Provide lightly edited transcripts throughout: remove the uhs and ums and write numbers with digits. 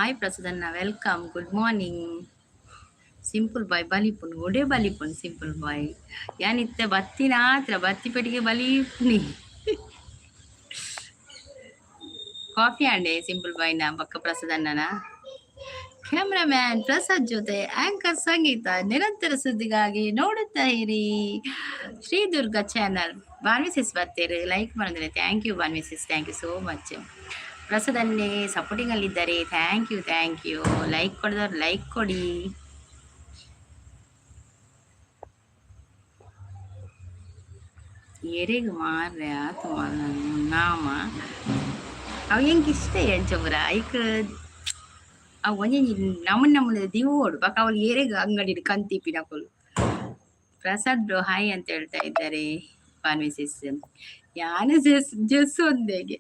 Hi ಪ್ರಸದನ್ನ, welcome, good morning. Simple ಬಾಯ್ ಬಲಿಪುನ್, ಒಡೆ ಬಲಿಪುನ್ ಸಿಂಪಲ್ ಬಾಯ್. ಯಾನಿತ್ತೆ ಬತ್ತಿನ ಆತ್ರ ಬತ್ತಿ ಪೆಟ್ಟಿಗೆ ಬಲಿಪುನಿ. ಕಾಫಿ ಆಂಡೆ ಸಿಂಪಲ್ ಬಾಯ್ನ ಬಕ್ಕ ಪ್ರಸಾದಣ್ಣನ. ಕ್ಯಾಮ್ರಾಮ್ಯಾನ್ ಪ್ರಸಾದ್ ಜೊತೆ ಆಂಕರ್ ಸಂಗೀತ. ನಿರಂತರ ಸುದ್ದಿಗಾಗಿ ನೋಡುತ್ತಾ ಇರಿ ಶ್ರೀ ದುರ್ಗಾ ಚಾನಲ್. ಬಾನ್ವಿಸಿಸ್ ಬರ್ತೀರಿ, ಲೈಕ್ ಮಾಡಿದ್ರೆ. Thank you ಬಾನ್ವಿಸಿಸ್, thank you so much. ಪ್ರಸಾದನ್ನೇ supporting ಅಲ್ಲಿದ್ದಾರೆ. Thank you, thank you. Like ಕೊಡಿದವ್ರು like ಕೊಡಿ. ಎರೆಗ್ ಮಾರ್ರೆ ಆತು ನಾಮ ಅವು ಎಂಕ್ ಇಷ್ಟ ಎಂಚ ಐಕ್ ಅವು ಒಂಜೊಂಜಿ ನಮೂನೆ ನಮೂನೆ ದಿವೋಡು ಬೊಕ ಅವ್ಲು ಏರೆಗ್ ಅಂಗಡಿಡ್ ಕಂತಿಪ್ಪಿನಕುಲು. ಪ್ರಸಾದ್ ಬ್ರೋ ಹಾಯ್ ಅಂತ ಹೇಳ್ತಾ ಇದ್ದಾರೆ ಬಾನ್ವಿಸಿಸ್. ಯಾನ್ ಜೆಸ್ ಜೆಸ್ ಒಂದೆಗೆ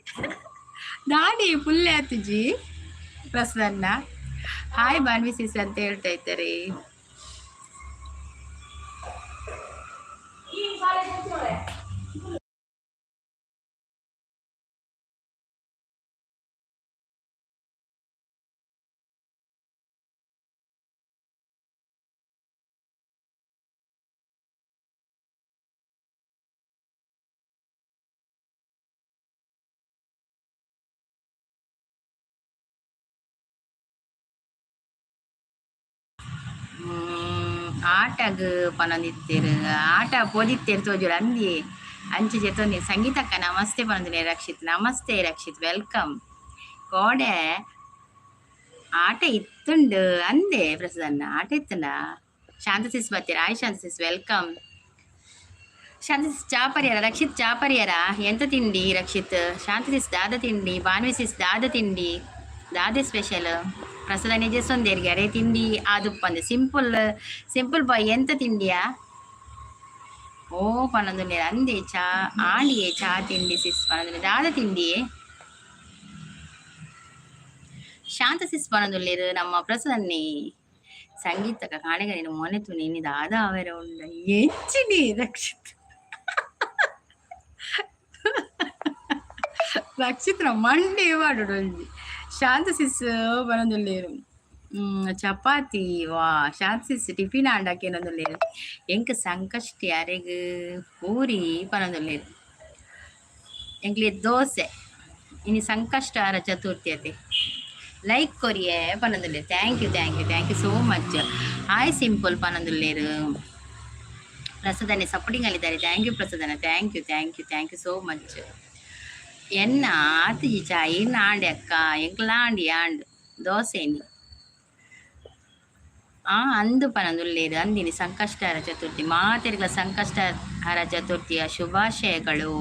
ದಾಡಿ ಫುಲ್ ಆತುಜಿ ಪ್ರಸನ್ನ. ಹಾಯ್ ಬಾನ್ವಿಸಿಸ್ ಅಂತ ಹೇಳ್ತಾ ಇದ್ದಾರೆ. ಆಟಗ್ ಪನೊಂದಿತ್ತೆರ್, ಆಟ ಪೋದಿತ್ತೆರ್ ತೋಜುಡು ಅಂದಿ ಅಂಚೆ ಜೆತೊಂದಿ. ಸಂಗೀತಕ್ಕ ನಮಸ್ತೆ ಪನೊಂದುಲ್ಲೆ ರಕ್ಷಿತ್. ನಮಸ್ತೆ ರಕ್ಷಿತ್, welcome. ಕೋಡೆ ಆಟ ಇತ್ತುಂಡು ಅಂದೆ ಪ್ರಸನ್ನ, ಆಟ ಇತ್ತುಂಡ. ಶಾಂತ ಸಿಸ್ ಬತ್ತೀರ. ಹಾಯ್ ಶಾಂತ ಸಿಸ್, welcome. ಶಾಂತ ಸಿಸ್ ಚಾ ಪರಿಯರ? ರಕ್ಷಿತ್ ಚಾ ಪರಿಯರ? ಎಂತ ತಿಂಡಿ ರಕ್ಷಿತ್? ಶಾಂತ ಸಿಸ್ ದಾದ ತಿಂಡಿ? ಭಾನ್ವಿ ಸಿಸ್ ದಾದ ತಿಂಡಿ? ದಾದೆ ಸ್ಪೆಷಲ್? ಪ್ರಸಾದ ನಿಜಸೊಂದೇರಿಗೆ ಅರೆ ತಿಂಡಿ ಆದುಪ್ಪಂದೆ. ಸಿಂಪಲ್ ಸಿಂಪಲ್ ಬಾಯ್ ಎಂತ ತಿಂಡಿಯಾ? ಓ ಪನೊಂದುಲ್ಲೆರ್ ಅಂದೆ ಚಾ ಆಂಡಿಯೇ ಚಾ ತಿಂಡಿ ಸಿಸ್ ಪನೊಂದುಲ್ಲೆ. ದಾದ ತಿಂಡಿಯೇ ಶಾಂತ ಸಿಸ್ ಪನೊಂದುಲ್ಲೆರ್ ನಮ್ಮ ಪ್ರಸನ್ನೆ. ಸಂಗೀತಕ ಕಾಣೆಗ ನೀನು ಮೊನೆ ತುನಿ ಇನಿ ದಾದ ಆವೆರೆ ಉಂಡ ಎಂಚಿನಿ ರಕ್ಷಿತ್. ರಕ್ಷಿತ್ರ ಮಂಡೆ ಪಾಡೊಡು ಒಂಜಿ. ಶಾಂತ ಸಿಸ್ ಪನೊಂದುಲ್ಲೆರ್. ಚಪಾತಿ ವಾ. ಶಾಂತ ಸಿಸ್ ಟಿಫಿನ್ ಆಂಡ ಕೇನೊಂದುಲ್ಲೆರ್. ಎಂಕ್ ಸಂಕಷ್ಟಿ ಅರೆಗ್ ಪೂರಿ ಪನೊಂದುಲ್ಲೆರ್. ಎಂಕ್ಲೆ ದೋಸೆ. ಇನಿ ಸಂಕಷ್ಟಹರ ಚತುರ್ಥಿ ಅತೆ. ಲೈಕ್ ಕೊರಿಯೆ ಪನೊಂದುಲ್ಲೆರ್. Thank you, thank you, thank you so much. Hi simple ಪನೊಂದುಲ್ಲೆರ್. ಪ್ರಸಾದನೆ supporting ಅಲ್ಲಿದ್ದಾರೆ. Thank you ಪ್ರಸಾದನ, thank you, thank you, thank you so much. ಎನ್ನ ಆತುಜಿ ಚಾಯ್ ಇನ್ನ ಆಂಡೆ ಅಕ್ಕ. ಎಂಕ್ಲ ಆಂಡಿ ಆಂಡ್ ದೋಸೆ ಇನಿ. ಆ ಅಂದು ಪನೊಂದುಲ್ಲೆರ್. ಅಂದಿನಿ ಸಂಕಷ್ಟಹರ ಚತುರ್ಥಿ ಮಾತೆರ್ಗ್ಲ ಸಂಕಷ್ಟಹರ ಚತುರ್ಥಿಯ ಶುಭಾಶಯಗಳು.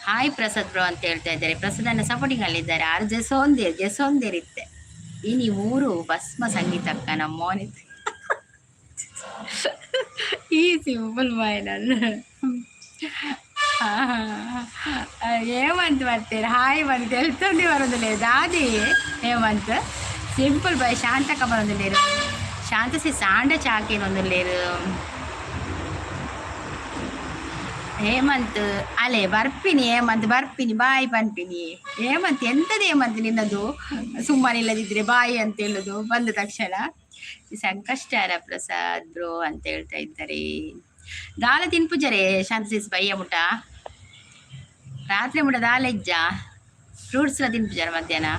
ಹಾಯ್ ಪ್ರಸಾದ್ ಬ್ರೋ ಅಂತ ಹೇಳ್ತಾ ಇದ್ದಾರೆ. ಪ್ರಸಾದನ್ನ ಸಪೋರ್ಟಿಂಗ್ ಅಲ್ಲಿದ್ದಾರೆ. ಆರ್ ಜೆಸೋಂದೇರ್ ಜೆಸೋಂದೇರ್ ಇತ್ತೆ ಇನಿ ಊರು ಭಸ್ಮ ಸಂಗೀತಕ್ಕ ನಮ್ಮ ಮೋನಿತ್. ಈ ಸಿಂಪಲ್ ಬಾಯ್ ನನ್ನ ಹೇಮಂತ್ ಬರ್ತೀರ. ಹಾಯ್ ಬಂತು ಎಲ್ತೊಂದು ಬರೋದಿಲ್ಲ ದಾದಿ ಹೇಮಂತ್. ಸಿಂಪಲ್ ಬಾಯ್ ಶಾಂತಕ್ಕ ಬರೋದಿಲ್ಲೇರು. ಶಾಂತ ಸಿ ಸಾಂಡ ಚಾಕೇನೊಂದುಲ್ಲೇರು. ಹೇಮಂತ್ ಅಲೆ ಬರ್ಪಿನಿ ಹೇಮಂತ್ ಬರ್ಪಿನಿ ಬಾಯ್ ಪನ್ಪಿನಿ ಹೇಮಂತ್. ಎಂತದ ಹೇಮಂತ್ ನಿನ್ನದು ಸುಮ್ಮನಿಲ್ಲದಿದ್ರೆ ಬಾಯ್ ಅಂತ ಹೇಳುದು ಬಂದ ತಕ್ಷಣ. ಸಂಕಷ್ಟಾರ ಪ್ರಸಾದ್ ಬ್ರೋ ಅಂತ ಹೇಳ್ತಾ ಇದ್ದಾರೆ. ದಾಲ ತಿನ್ಪುಜರೆ ಶಾಂತ ಸಿಸ್ ಬಯ್ಯ ಮುಟ? ರಾತ್ರಿ ಮುಟ ದಾಲ ಇಜ್ಜ? ಫ್ರೂಟ್ಸ್ ಎಲ್ಲ ತಿನ್ಪುಜಾರ ಮಧ್ಯಾಹ್ನ?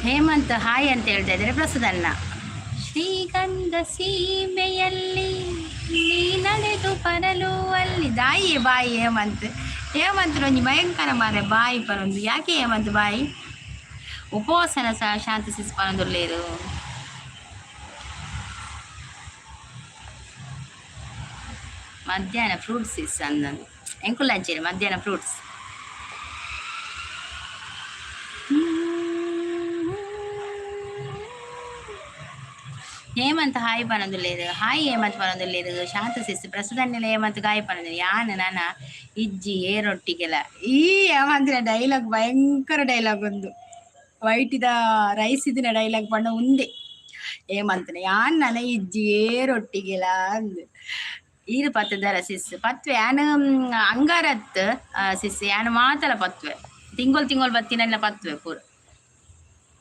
ಹೇಮಂತ್ ಹಾಯ್ ಅಂತ ಹೇಳ್ತಾ ಇದ್ದಾರೆ ಪ್ರಸಾದಣ್ಣ. ಶ್ರೀಗಂಧ ಸೀಮೆಯಲ್ಲಿ ನೀ ನಡೆದು ಬರಲು ಅಲ್ಲಿ ದಾಯಿ ಬಾಯಿ ಹೇಮಂತ್. ಹೇಮಂತ್ ಒಂಜಿ ಭಯಂಕರ ಮಾರೆ ಬಾಯಿ ಪರೊಂದು. ಯಾಕೆ ಹೇಮಂತ್ ಬಾಯಿ? ಉಪವಾಸನ ಸಹ ಶಾಂತ ಸಿಸ್ ಪನೊಂದುಲ್ಲೇರು. ಮಧ್ಯಾಹ್ನ ಫ್ರೂಟ್ಸ್ is ಅಂದಂದು ಎಂಕುಲಂಚೇರಿ ಮಧ್ಯಾಹ್ನ ಫ್ರೂಟ್ಸ್. ಹೇಮಂತ್ ಹಾಯ್ ಪನೊಂದುಲ್ಲೇರು. ಹಾಯ್ ಹೇಮಂತ್ ಪನೊಂದುಲ್ಲೇರು ಶಾಂತ ಸಿಸ್. ಪ್ರಸಾದನ್ನೆಲ್ಲ ಹೇಮಂತ್ ಗಾಯ ಪನೊಂದು ಯಾನ್ ನಾನ ಇಜ್ಜಿ ಏರೊಟ್ಟಿಗೆಲ. ಈ ಹೇಮಂತಿನ ಡೈಲಾಗ್ ಭಯಂಕರ ಡೈಲಾಗ್ ಒಂದು. ವೈಟಿದ ರೈಸ್ ಇದಿನ ಡೈಲಾಗ್ ಪಂಡ ಉಂದೆ ಹೇಮಂತನ ಯಾನ್ ನನ ಇಜ್ಜಿ ಏರೊಟ್ಟಿಗೆಲ ಅಂದ್. ಈರು ಪತ್ತದರ ಸಿಸ್ ಪತ್ವೆ ಯಾನ್ ಅಂಗಾರತ್ ಸಿಸ್ ಯಾನ್ ಮಾತಲ ಪತ್ವೆ ತಿಂಗೊಲ್ ತಿಂಗೊಲ್ ಬತ್ತಿನಲ್ಲ ಪತ್ವೆ ಪೂರ.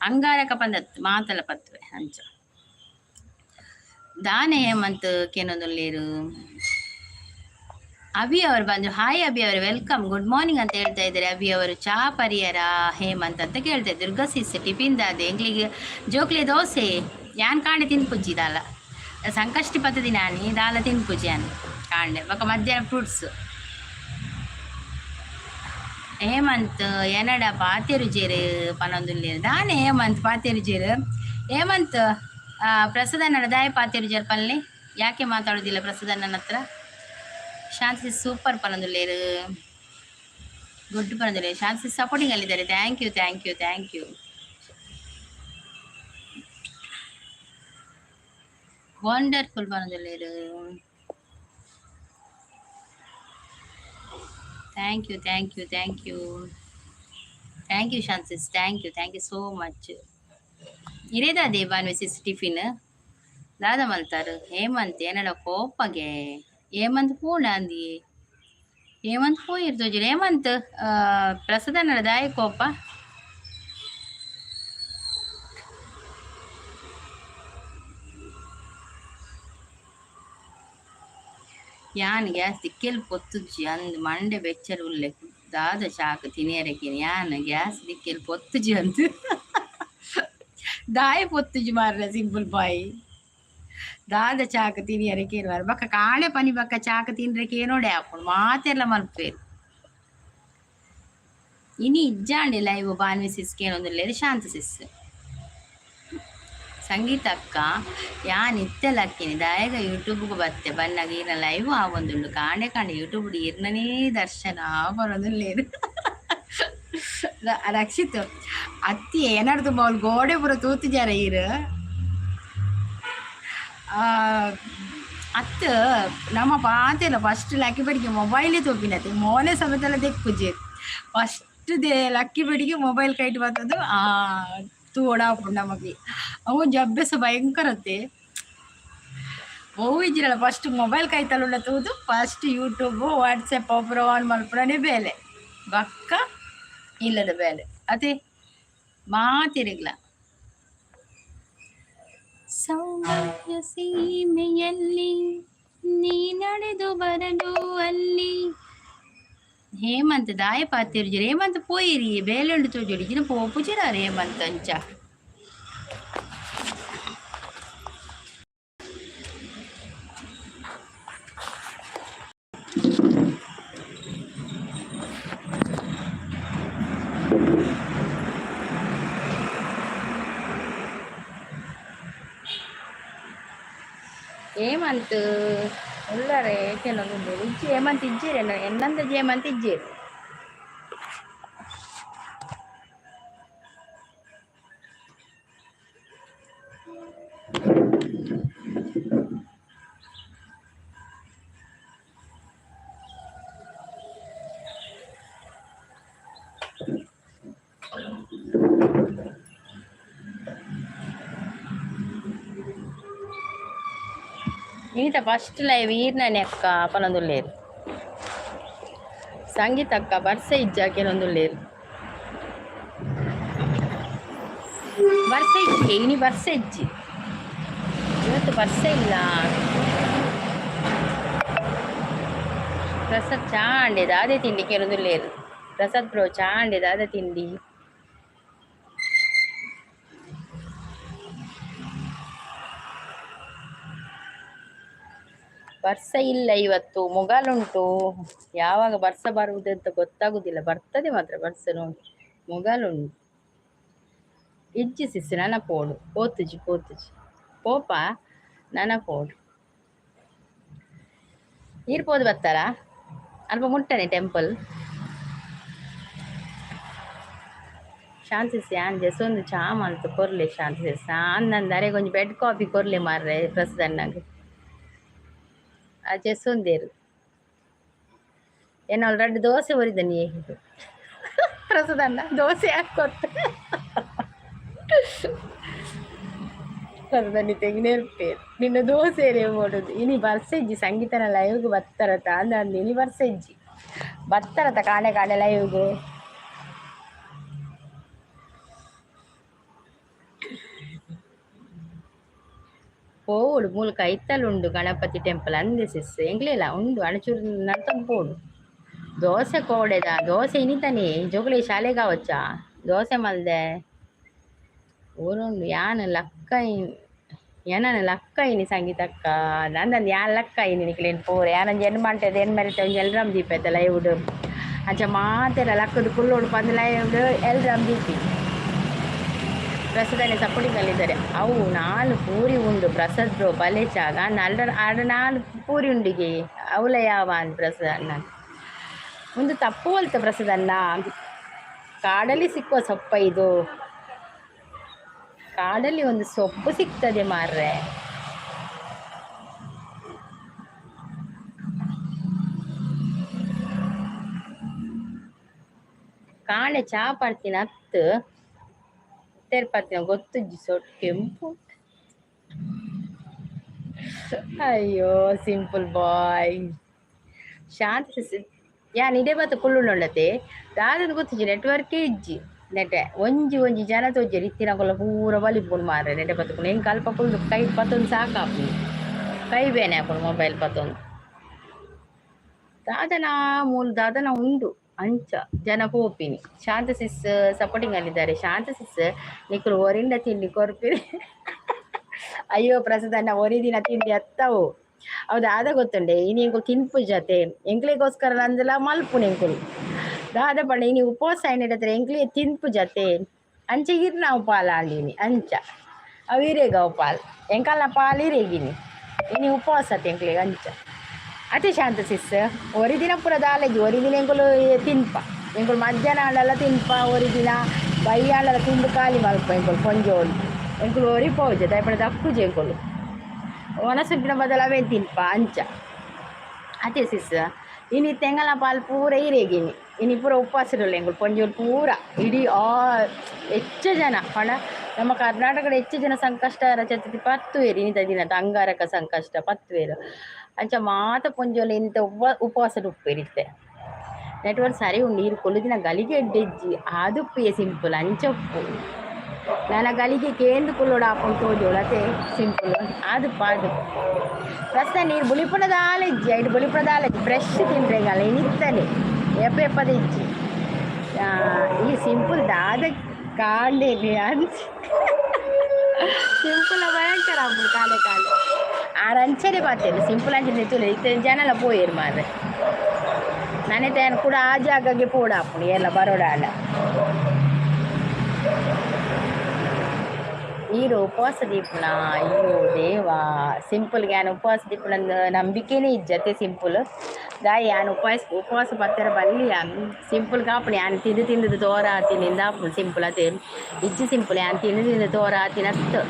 ಅಂಗಾರಕ ಪಂದತ್ ಮಾತಲ ಪತ್ವೆ ಅಂಚ ದಾನೆ ಹೇಮಂತ್ ಕೇನೊಂದುಲ್ಲೇರು. ಅಭಿ ಅವರು ಬಂದ್ರು. ಹಾಯ್ ಅಭಿ ಅವರು, welcome, good morning ಅಂತ ಹೇಳ್ತಾ ಇದ್ದಾರೆ ಅಭಿ ಅವರು. ಚಾ ಪರಿಯರ ಹೇಮಂತ್ ಅಂತ ಕೇಳ್ತಾ ಇದ್ದಾರೆ. ದುರ್ಗಾ ಸಿಸ್ ಟಿಫಿನ್ ದಾದೆ ಎಂಗ್ಲಿಗೆ ಜೋಕ್ಲೆ ದೋಸೆ ಯಾನ್ ಕಾಂಡೆ ತಿನ್ಪುಜ್ಜಿ ದಾಲ ಸಂಕಷ್ಟಿ ಪದ್ಧತಿ ನಾನಿ ದಾಲ ತಿನ್ಪುಜ್ಜಿ ಯಾನ್ ಕಾಂಡೆ ಬೊಕ ಮಧ್ಯಾಹ್ನ ಫ್ರೂಟ್ಸ್. ಹೇಮಂತ್ ಎನಡ ಪಾತೆರುಜೇರು ಪನೊಂದುಲ್ಲೇರು. ದಾನೆ ಹೇಮಂತ್ ಪಾತೆರುಜೇರು? ಹೇಮಂತ್ ಪ್ರಸಾದಣ್ಣಡ ದಾಯ ಪಾತೆರುಜೇರು ಪಲ್ಲೆ? ಯಾಕೆ ಮಾತಾಡೋದಿಲ್ಲ ಪ್ರಸಾದಣ್ಣನ ಹತ್ರ? ಶಾಂತಿ ಸೂಪರ್ ಪನೊಂದುಲ್ಲೇರು, ಗುಡ್ ಪನೊಂದುಲ್ಲೇರು. ಶಾಂತಿ ಸಪೋರ್ಟಿಂಗ್ ಅಲ್ಲಿದ್ದಾರೆ. Thank you thank you thank you. Wonderful ಪನೊಂದುಲ್ಲೇರು. Thank you thank you thank you thank you ಶಾಂತಿಸ್, thank you thank you so much. ಇರೇದಾದೆ ಬಾನ್ವಿ sis tiffin ದಾದ ಮಲ್ತಾರು? ಹೇಮಂತ್ ಏನಡ ಕೋಪಗೆ? ಹೇಮಂತ್ ಪೂಣ ಅಂದಿ ಹೇಮಂತ್ ಪೋಯಿರ್ ತೋಜುಡು. ಹೇಮಂತ್ ಪ್ರಸಾದಣ್ಣಡ ದಾಯ ಕೋಪ? ಯಾನ್ ಗ್ಯಾಸ್ ದಿಕ್ಕೆಲ್ ಪೊತ್ತುಜಿ ಅಂದ್ ಮಂಡೆ ಬೆಚ್ಚರ್ ಉಲ್ಲೆ ದಾದ ಶಾಕ್ ತಿನಿಯರಕಿನ. ಯಾನ್ ಗ್ಯಾಸ್ ದಿಕ್ಕೆಲ್ ಪೊತ್ತುಜಿ ಅಂದ್ ದಾಯ ಪೊತ್ತುಜಿ ಮಾರ್ರೆ ಸಿಂಪಲ್ ಬಾಯ್. ದಾದ ಚಾಕ್ ತಿನಿಯರಕೇನು ಮಾರ್ರೆ ಬಕ್ಕ ಕಾಣೆ ಪನಿ ಬಕ್ಕ ಚಾಕ್ ತಿನ್ರೆಕೆ ನೋಡೆ ಆಪುಂಡು ಮಾತೆರ್ಲ ಮಲ್ಪೇರು. ಇನಿ ಇಜ್ಜಾಂಡೆ ಲೈವ್ ಬಾನ್ವಿ ಸಿಸ್ ಕೇನೊಂದುಲ್ಲೆರ್. ಶಾಂತ ಸಿಸ್ ಸಂಗೀತ ಅಕ್ಕ ಯಾನ್ ಇತ್ತೆ ಲಕ್ಕಿನಿ ದಾಯಗ ಯೂಟ್ಯೂಬ್ಗೆ ಬತ್ತೆ ಬನ್ನಾಗ ಈರ್ನ ಲೈವ್ ಆವೊಂದುಂಡು. ಕಾಂಡೆ ಕಾಂಡೆ ಯೂಟ್ಯೂಬ್ ಈರ್ನನೇ ದರ್ಶನ ಬರೋದುಲ್ಲೇರು. ರಕ್ಷಿತ್ ಅತ್ತಿ ಏನಾಡ್ದು ಅವ್ಳು ಗೋಡೆ ಪೂರ ತೂತಿಜಾರ ಈರ್ ಅತ್ ನಮ್ಮ ಪಾತೆಲ್ಲ ಫಸ್ಟ್ ಲಕ್ಕಿ ಬೆಡಿಗೆ ಮೊಬೈಲೇ ತೂಪಿನತೆ ಮೋನೆ ಸಮೇತೆಲ್ಲ ದೆಕ್ಕುಜೆ. ಫಸ್ಟ್ they lucky ಬೆಡಿಗೆ ಮೊಬೈಲ್ ಕೈಟ್ ಬರ್ತದ್ದು ತೂವೊಡಾಪುಂಡು ನಮಗೆ. ಅವು ಒಂಜಿ ಅಭ್ಯಾಸ ಭಯಂಕರತೆ ಒವು ಇಜ್ಜಿರಲ್ಲ. ಫಸ್ಟ್ ಮೊಬೈಲ್ ಕೈತಲುಂಡ ತೂದು ಫಸ್ಟ್ ಯೂಟ್ಯೂಬ್ ವಾಟ್ಸಪ್ ಪೂರ ಆನ್ ಮಲ್ಪುನನೇ ಬೇಲೆ, ಬೊಕ್ಕ ಇಲ್ಲದ ಬೇಲೆ ಅತೆ ಮಾತೆರೆಗ್ಲ. ಸೌಂದರ್ಯ ಸೀಮೆಯಲ್ಲಿ ನೀ ನಡೆದು ಬರಲು ಅಲ್ಲಿ. ಹೇಮಂತ್ ದಾಯ ಪಾತೆರುಜೆರ್? ಹೇಮಂತ್ ಪೋಯಿರಿ ಬೇಲೆ ಉಂಡು ತೋಜೊಡು ಇಜಿನ ಪೋಪುಜೆರಾರ್ ಹೇಮಂತ್ ಅಂಚ. ಹೇಮಂತ್ ಉಲ್ಲರೆ ಕೆಲವೊಂದು ಇಜ್ಜಿ ಹೇಮಂತ್ ಇಜ್ಜಿರೆ ಎನ್ನಂದ ಹೇಮಂತ್ ಇಜ್ಜಿರು. ಈತ ಫಸ್ಟ್ ಲೈವ್ ಈರ್ನನೆ ಅಕ್ಕ ಪನೊಂದುಲ್ಲೇರು. ಸಂಗೀತ ಅಕ್ಕ ಬರ್ಸ ಇಜ್ಜ ಕೆಲವೊಂದುಲ್ಲೇರು. ಬರ್ಸ ಇಜ್ಜಿ ಇನಿ, ಬರ್ಸ ಇಜ್ಜಿ ಇವತ್ತು, ಬರ್ಸ ಇಲ್ಲ. ಪ್ರಸಾದ್ ಚಾ ಅಂಡೆ ದಾದೆ ತಿಂಡಿ ಕೆಲವೊಂದುಲ್ಲೇರು. ಪ್ರಸಾದ್ ಬ್ರೋ ಚಾ ಅಂಡೆ ದಾದೆ ತಿಂಡಿ? ಬರ್ಸ ಇಲ್ಲ ಇವತ್ತು, ಮುಗಾಲುಂಟು. ಯಾವಾಗ ಬರ್ಸ ಬರುವುದು ಅಂತ ಗೊತ್ತಾಗುದಿಲ್ಲ, ಬರ್ತದೆ ಮಾತ್ರ ಬರ್ಸ ನೋಡಿ. ಮುಗಾಲುಂಟು. ಇಜ್ಜಿ ಸಿಸ್ ನನ ಪೋಡು ಪೋತುಜಿ ಪೋತುಜಿ ಪೋಪ ನನ ಪೋಡು. ನೀರು ಪೋದು ಬರ್ತಾರಾ? ಅಲ್ಪ ಮುಟ್ಟನೆ ಟೆಂಪಲ್. ಶಾಂತಿ ಯಾನ್ ಜೆಸೊಂದು ಚಾ ಮಲ್ತ್ ಕೊರ್ಲೆ ಶಾಂತಿ ಸಿಸ್. ಅಂದಂದು ಅರೆಗ್ ಒಂಜಿ ಬೆಡ್ ಕಾಫಿ ಕೊರ್ಲೆ ಮಾರ್ರೆ ಪ್ರಸಾದಣ್ಣಗ್. ಆ ಜೆಸೊಂದೇರು ಏನ ರಡ್ಡ್ ದೋಸೆ ಒರಿದನಿ ಪ್ರಸಾದಣ್ಣ. ದೋಸೆ ಯಾಕೆ ಕೊರ್ತೆ ಪ್ರಸಾದಣ್ಣಿ? ತೆಂಗಿನೇರ್ಪೇರು ನಿನ್ನ ದೋಸೆ ಬೋಡುದು. ಇನಿ ಬರ್ಸೆಜ್ಜಿ ಸಂಗೀತನ ಲೈವ್ಗ್ ಬತ್ತಾರತ ಅಂದ. ಇನಿ ಬರ್ಸೆಜ್ಜಿ ಬತ್ತಾರತ ಕಾಣೆ ಕಾಣೆ ಲೈವ್ಗು. ಪೋವೊಡು ಮೂಲಕ ಐತಲ್ ಉಂಡು ಗಣಪತಿ ಟೆಂಪಲ್ ಅಂದೆ ಸಿಸ್ ಎಂಕ್ಲೆಲ ಉಂಡು ಅಣಚೂರು ನಡ್ತೊಂದು ಪೋಡು. ದೋಸೆ ಕೋಡೆದ ದೋಸೆ ಇನಿತಾನೆ ಜೋಕುಲೆ ಶಾಲೆಗಾವಚ್ಚ ದೋಸೆ ಮಲ್ದೆ ಊರುಂಡು. ಯಾನ್ ಲಕ್ಕ ಏನನ ಲಕ್ಕ ಇನಿ ಸಂಗೀತಕ್ಕ ನಂದಂದು ಯಾನ್ ಲಕ್ಕ ಇನಿ ನಿಕ್ಲೇನ್ ಪೂರ ಯಾನೊಂಜಿ ಎನ್ ಮಂಟೆದ ಎನ್ ಮರಿತ ಒಂಜಿ ಎಲ್ರಮ್ ದೀಪೈತೆ ಲೈವ್ಡ್ ಅಂಚ ಮಾತೆರ ಲಕ್ಕದ ಕುಲ್ಲೋಡು ಪಂದ್ ಲೈವ್ಡ್ ಎಲ್ರಮ್ ದೀಪಿ. ಪ್ರಸಾದನೆ ಸಪೋರ್ಟಿಂಗ್ ಅಲ್ಲಿದ್ದಾರೆ. ಅವು 4 ಪೂರಿ ಉಂಡು ಪ್ರಸಾದ್ ಬ್ರೋ ಬಲೆ ಚಾಗ ನಲ್ಡ ಆಡ 4 ಪೂರಿ ಉಂಡಿಗೆ ಅವಲ ಯಾವ ಅಂದ್ ಪ್ರಸಾದ್ ಅಣ್ಣ. ಒಂದು ತಪ್ಪು ಅಲ್ತ ಪ್ರಸಾದ್ ಅಣ್ಣ, ಕಾಡಲ್ಲಿ ಸಿಕ್ಕುವ ಸೊಪ್ಪ ಇದು, ಕಾಡಲ್ಲಿ ಒಂದು ಸೊಪ್ಪು ಸಿಗ್ತದೆ ಮಾರ್ರೆ. ಕಾಂಡೆ ಚಾ ಪಡ್ತೀನಿ ಹತ್ತು ತೆರ್ಪತ್ತಿನ ಗೊತ್ತುಜ್ಜಿ ಸೊಟ್ಟು ಕೆಂಪು. ಅಯ್ಯೋ ಸಿಂಪಲ್ ಬಾಯ್ ಶಾಂತ ಯಾನ್ ಇಡೆ ಬತ್ತ ಕುಲ್ಲುಂಡತೆ ದಾದದ ಗೊತ್ತುಜ್ಜಿ ನೆಟ್ವರ್ಕೇ ಇಜ್ಜಿ ನೆಟೆ ಒಂಜಿ ಒಂಜಿ ಜನ ತೋಜೆರ್ ಇತ್ತಿನಕುಲ ಪೂರ ಬಲಿಪುಂಡು ಮಾರ್ರೆ ನೆಟೆ ಬತ್ತುಕೊಂಡು ಎಂಕ್ ಅಲ್ಪ ಕುಲ್ದು ಕೈ ಪತ್ತೊಂದು ಸಾಕಾಪುಂಡು ಕೈ ಬೇನೆ ಆಪುಂಡು ಮೊಬೈಲ್ ಪತ್ತೊಂದು. ದಾದನ ಮೂಲು ದಾದನ ಉಂಡು ಅಂಚ ಜನ ಪೋಪಿನಿ. ಶಾಂತ ಸಿಸ್ ಸಪೋರ್ಟಿಂಗ್ ಅಲ್ಲಿದ್ದಾರೆ. ಶಾಂತ ಸಿಸ್ ನಿಕುಲು ಒರಿಂಡ ತಿಂಡಿ ಕೊರ್ಪಿರಿ. ಅಯ್ಯೋ ಪ್ರಸಾದಣ್ಣ ಒರಿ ದಿನ ತಿಂಡಿ ಅತ್ತವು ಹೌದು ದಾದ ಗೊತ್ತುಂಡೆ ಇನಿ ಎಂಕುಲು ತಿನ್ಪು ಜತೆ ಎಂಕ್ಲೆಗೋಸ್ಕರ ಅಂದಲ ಮಲ್ಪುನು ಎಂಕುಲು ದಾದ ಪಂಡ ಇನಿ ಉಪವಾಸ ಆಯ್ನೆಡತ್ರ ಎಂಕ್ಲೆ ತಿನ್ಪು ಜತೆ ಅಂಚ ಇರ್ ನಾವು ಪಾಲ್ ಆಂಡಿನಿ ಅಂಚ ಅವು ಇರೇಗ ಅವು ಪಾಲ್ ಎಂಕಲ್ನ ಪಾಲ್ ಇರೇಗಿನಿ ಇನಿ ಉಪವಾಸ ಎಂಕ್ಲೆಗ್ ಅಂಚ. ಅತಿ ಶಾಂತ ಸಿಸ್ ಒರಿ ದಿನ ಪೂರ ದಾಲೇಜಿ ಒರಿ ದಿನ ಎಂಕುಲು ತಿನ್ಪ ಎಂಕುಲು ಮಧ್ಯಾಹ್ನ ಆಂಡಲ ತಿನ್ಪ ಒರಿ ದಿನ ಬಯ್ಯಾಂಡಲ ತಿಂದು ಖಾಲಿ ಮಲ್ಪ ಎಂಕುಲು ಪೊಂಜೋಲು ಎಂಕುಲು ಒರಿ ಪೋಜೆ ದಾಯೆ ದಕ್ಕುಜಿ ಎಂಕುಲು ಒಣಸುಂಪಿನ ಬದಲು ಅವೇನು ತಿನ್ಪ ಅಂಚ. ಅದೇ ಸಿಸ್ ಇನಿ ತೆಂಗಲ ಪಾಲ್ ಪೂರ ಇರೇಗಿನಿ ಇನಿ ಪೂರ ಉಪವಾಸ ಇರೋಲ್ಲ ಎಂಕುಲು ಪೊಂಜೋಲು ಪೂರ ಇಡೀ ಆ ಹೆಚ್ಚು ಜನ ಪಂಡ ನಮ್ಮ ಕರ್ನಾಟಕದ ಹೆಚ್ಚು ಜನ ಸಂಕಷ್ಟ ಚತುರ್ಥಿ ಪತ್ತುವೇರು ಇನ್ನಿತ ದಿನ ಅಂಗಾರಕ ಸಂಕಷ್ಟ ಪತ್ತುವೇರು ಅಂಚ ಮಾತ ಪೊಂಜೋಲು ಇಂತ ಉಪವಾಸ ಉಪ್ಪೇರಿತ್ತೆ. ನೆಟ್ವರ್ಕ್ ಸರಿ ಉಂಡು ನೀರು ಕೊಲ್ಲುದಿನ ಗಲಿಗೆ ಎಡ್ಡೆಜ್ಜಿ ಆದುಪ್ಪುಯೆ ಸಿಂಪಲ್ ಅಂಚ ಉಪ್ಪು ನನ್ನ ಗಲಿಗೆ ಕೇಂದು ಕುಲ್ಲೋಡು ಆಪುಂಡು ತೋಜೋಡು ಅತೆ ಸಿಂಪಲ್ ಆದುಪ್ಪ ಅದು ಪ್ರಸ್ತ ನೀರು ಬುಳಿಪುಣದ ಆಲೆಜ್ಜಿ ಐಟ್ ಬುಳಿಪುಣದ ಆಲೆಜ್ಜಿ ಫ್ರೆಶ್ ತಿನ್ರೆಗಲ್ಲ ಇನಿತ್ತನೆ ಎಪ್ಪ ಎಪ್ಪದ ಇಜ್ಜಿ. ಈ ಸಿಂಪಲ್ ದಾದ ಕಾಂಡೆ ಅಂಚ ಸಿಂಪಲ್ ಭಯಂಕರ ಆಪುಂಡು ಕಾಲೆ ಕಾಲೆ ಆರ್ ಅಂಚನೆ ಬಾತೇನೆ ಸಿಂಪಲ್ ಅಂಚನೆ ತುಲೆ ಇತ್ತೆ ಜನಲ ಪೋಯೆರ್ ಮಾರ್ರೆ ನಾನೇ ತಯಾರು ಕೂಡ ಆ ಜಾಗಗೆ ಪೋಡ ಆಪುಂಡು ಎಲ್ಲ ಬರೋಡ ಆಂಡ. ನೀರು ಉಪವಾಸ ದೀಪುಣ ಅಯ್ಯೋ ದೇವಾ ಸಿಂಪಲ್ಗೆ ಯಾನ್ ಉಪವಾಸ ದೀಪುಣ ನಂಬಿಕೆನೇ ಇಜ್ಜತೆ ಸಿಂಪಲ್ ದಾಯಿ ಯಾನ್ ಉಪವಾಸ ಉಪವಾಸ ಪತ್ತೆರ ಬಲ್ಲಿಯ ಸಿಂಪಲ್ ಕಾಪುಣಿ ಯಾನ್ ತಿಂದು ತಿಂದು ತೋರ ಆತಿನಿಂದ ಆಪುಂಡು ಸಿಂಪಲ್ ಅತೆ ಇಜ್ಜಿ ಸಿಂಪಲ್ ಯಾನ್ ತಿಂದು ತಿಂದು ತೋರ ಆತಿನ ಅತ್ತು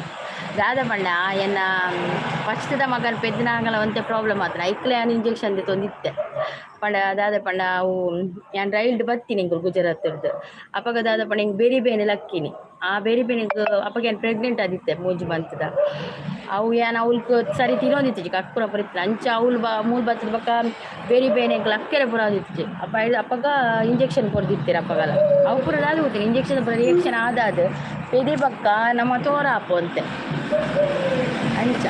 ದಾದ ಪಂಡ ಎನ್ನ ಫಸ್ಟ್ದ ಮಗನ ಪೆದ್ದಿನಾಂಗಲ ಒಂತೆ ಪ್ರಾಬ್ಲಮ್ ಆತನ ಐಕ್ಲೆ ಯಾನ್ ಇಂಜೆಕ್ಷನ್ ತೊಂದಿತ್ತೆ ಪಂಡ ದಾದ ಪಂಡ ಅವು ಯಾನ್ ರೈಲ್ಡ್ ಬತ್ತೀನಿ ಎಂಕುಲು ಗುಜರಾತ್ರ್ದು ಅಪಗ ದಾದ ಪಂಡ ಹಿಂಗೆ ಬೇರಿ ಬೇನೆ ಲಕ್ಕಿನಿ ಆ ಬೇರಿ ಬೇನೆಗ್ ಅಪಗ ಯಾನ್ ಪ್ರೆಗ್ನೆಂಟ್ ಆದಿತ್ತೆ ಮೂಜಿ ಮಂತ್ದ ಅವು ಯಾನ್ ಅವ್ಲ್ಕ್ ಸರಿ ತಿನ್ನೊಂದಿತ್ತಿಜಿ ಕಕ್ಕುನ ಪೂರ ಇತ್ತಿನ ಅಂಚ ಅವ್ಲು ಬಾ ಮೂಲು ಬತ್ತದ ಬೊಕ್ಕ ಬೇರಿ ಬೇನೆ ಎಂಕ್ ಲಕ್ಕೆರೆ ಪೂರ ಆದಿತ್ತಿಜಿ ಅಪ್ಪ ಅಪಗ ಇಂಜೆಕ್ಷನ್ ಕೊರ್ದಿತ್ತೆರ್ ಅಪಗಲ ಅವು ಪೂರ ದಾದ ಗೊತ್ತಿಲ್ಲ ಇಂಜೆಕ್ಷನ್ ಪೂರ ರಿಯಾಕ್ಷನ್ ಆದಾದ್ ಪೆದಿ ಬೊಕ್ಕ ನಮ್ಮ ತೋರ ಆಪು ಅಂತೆ ಅಂಚ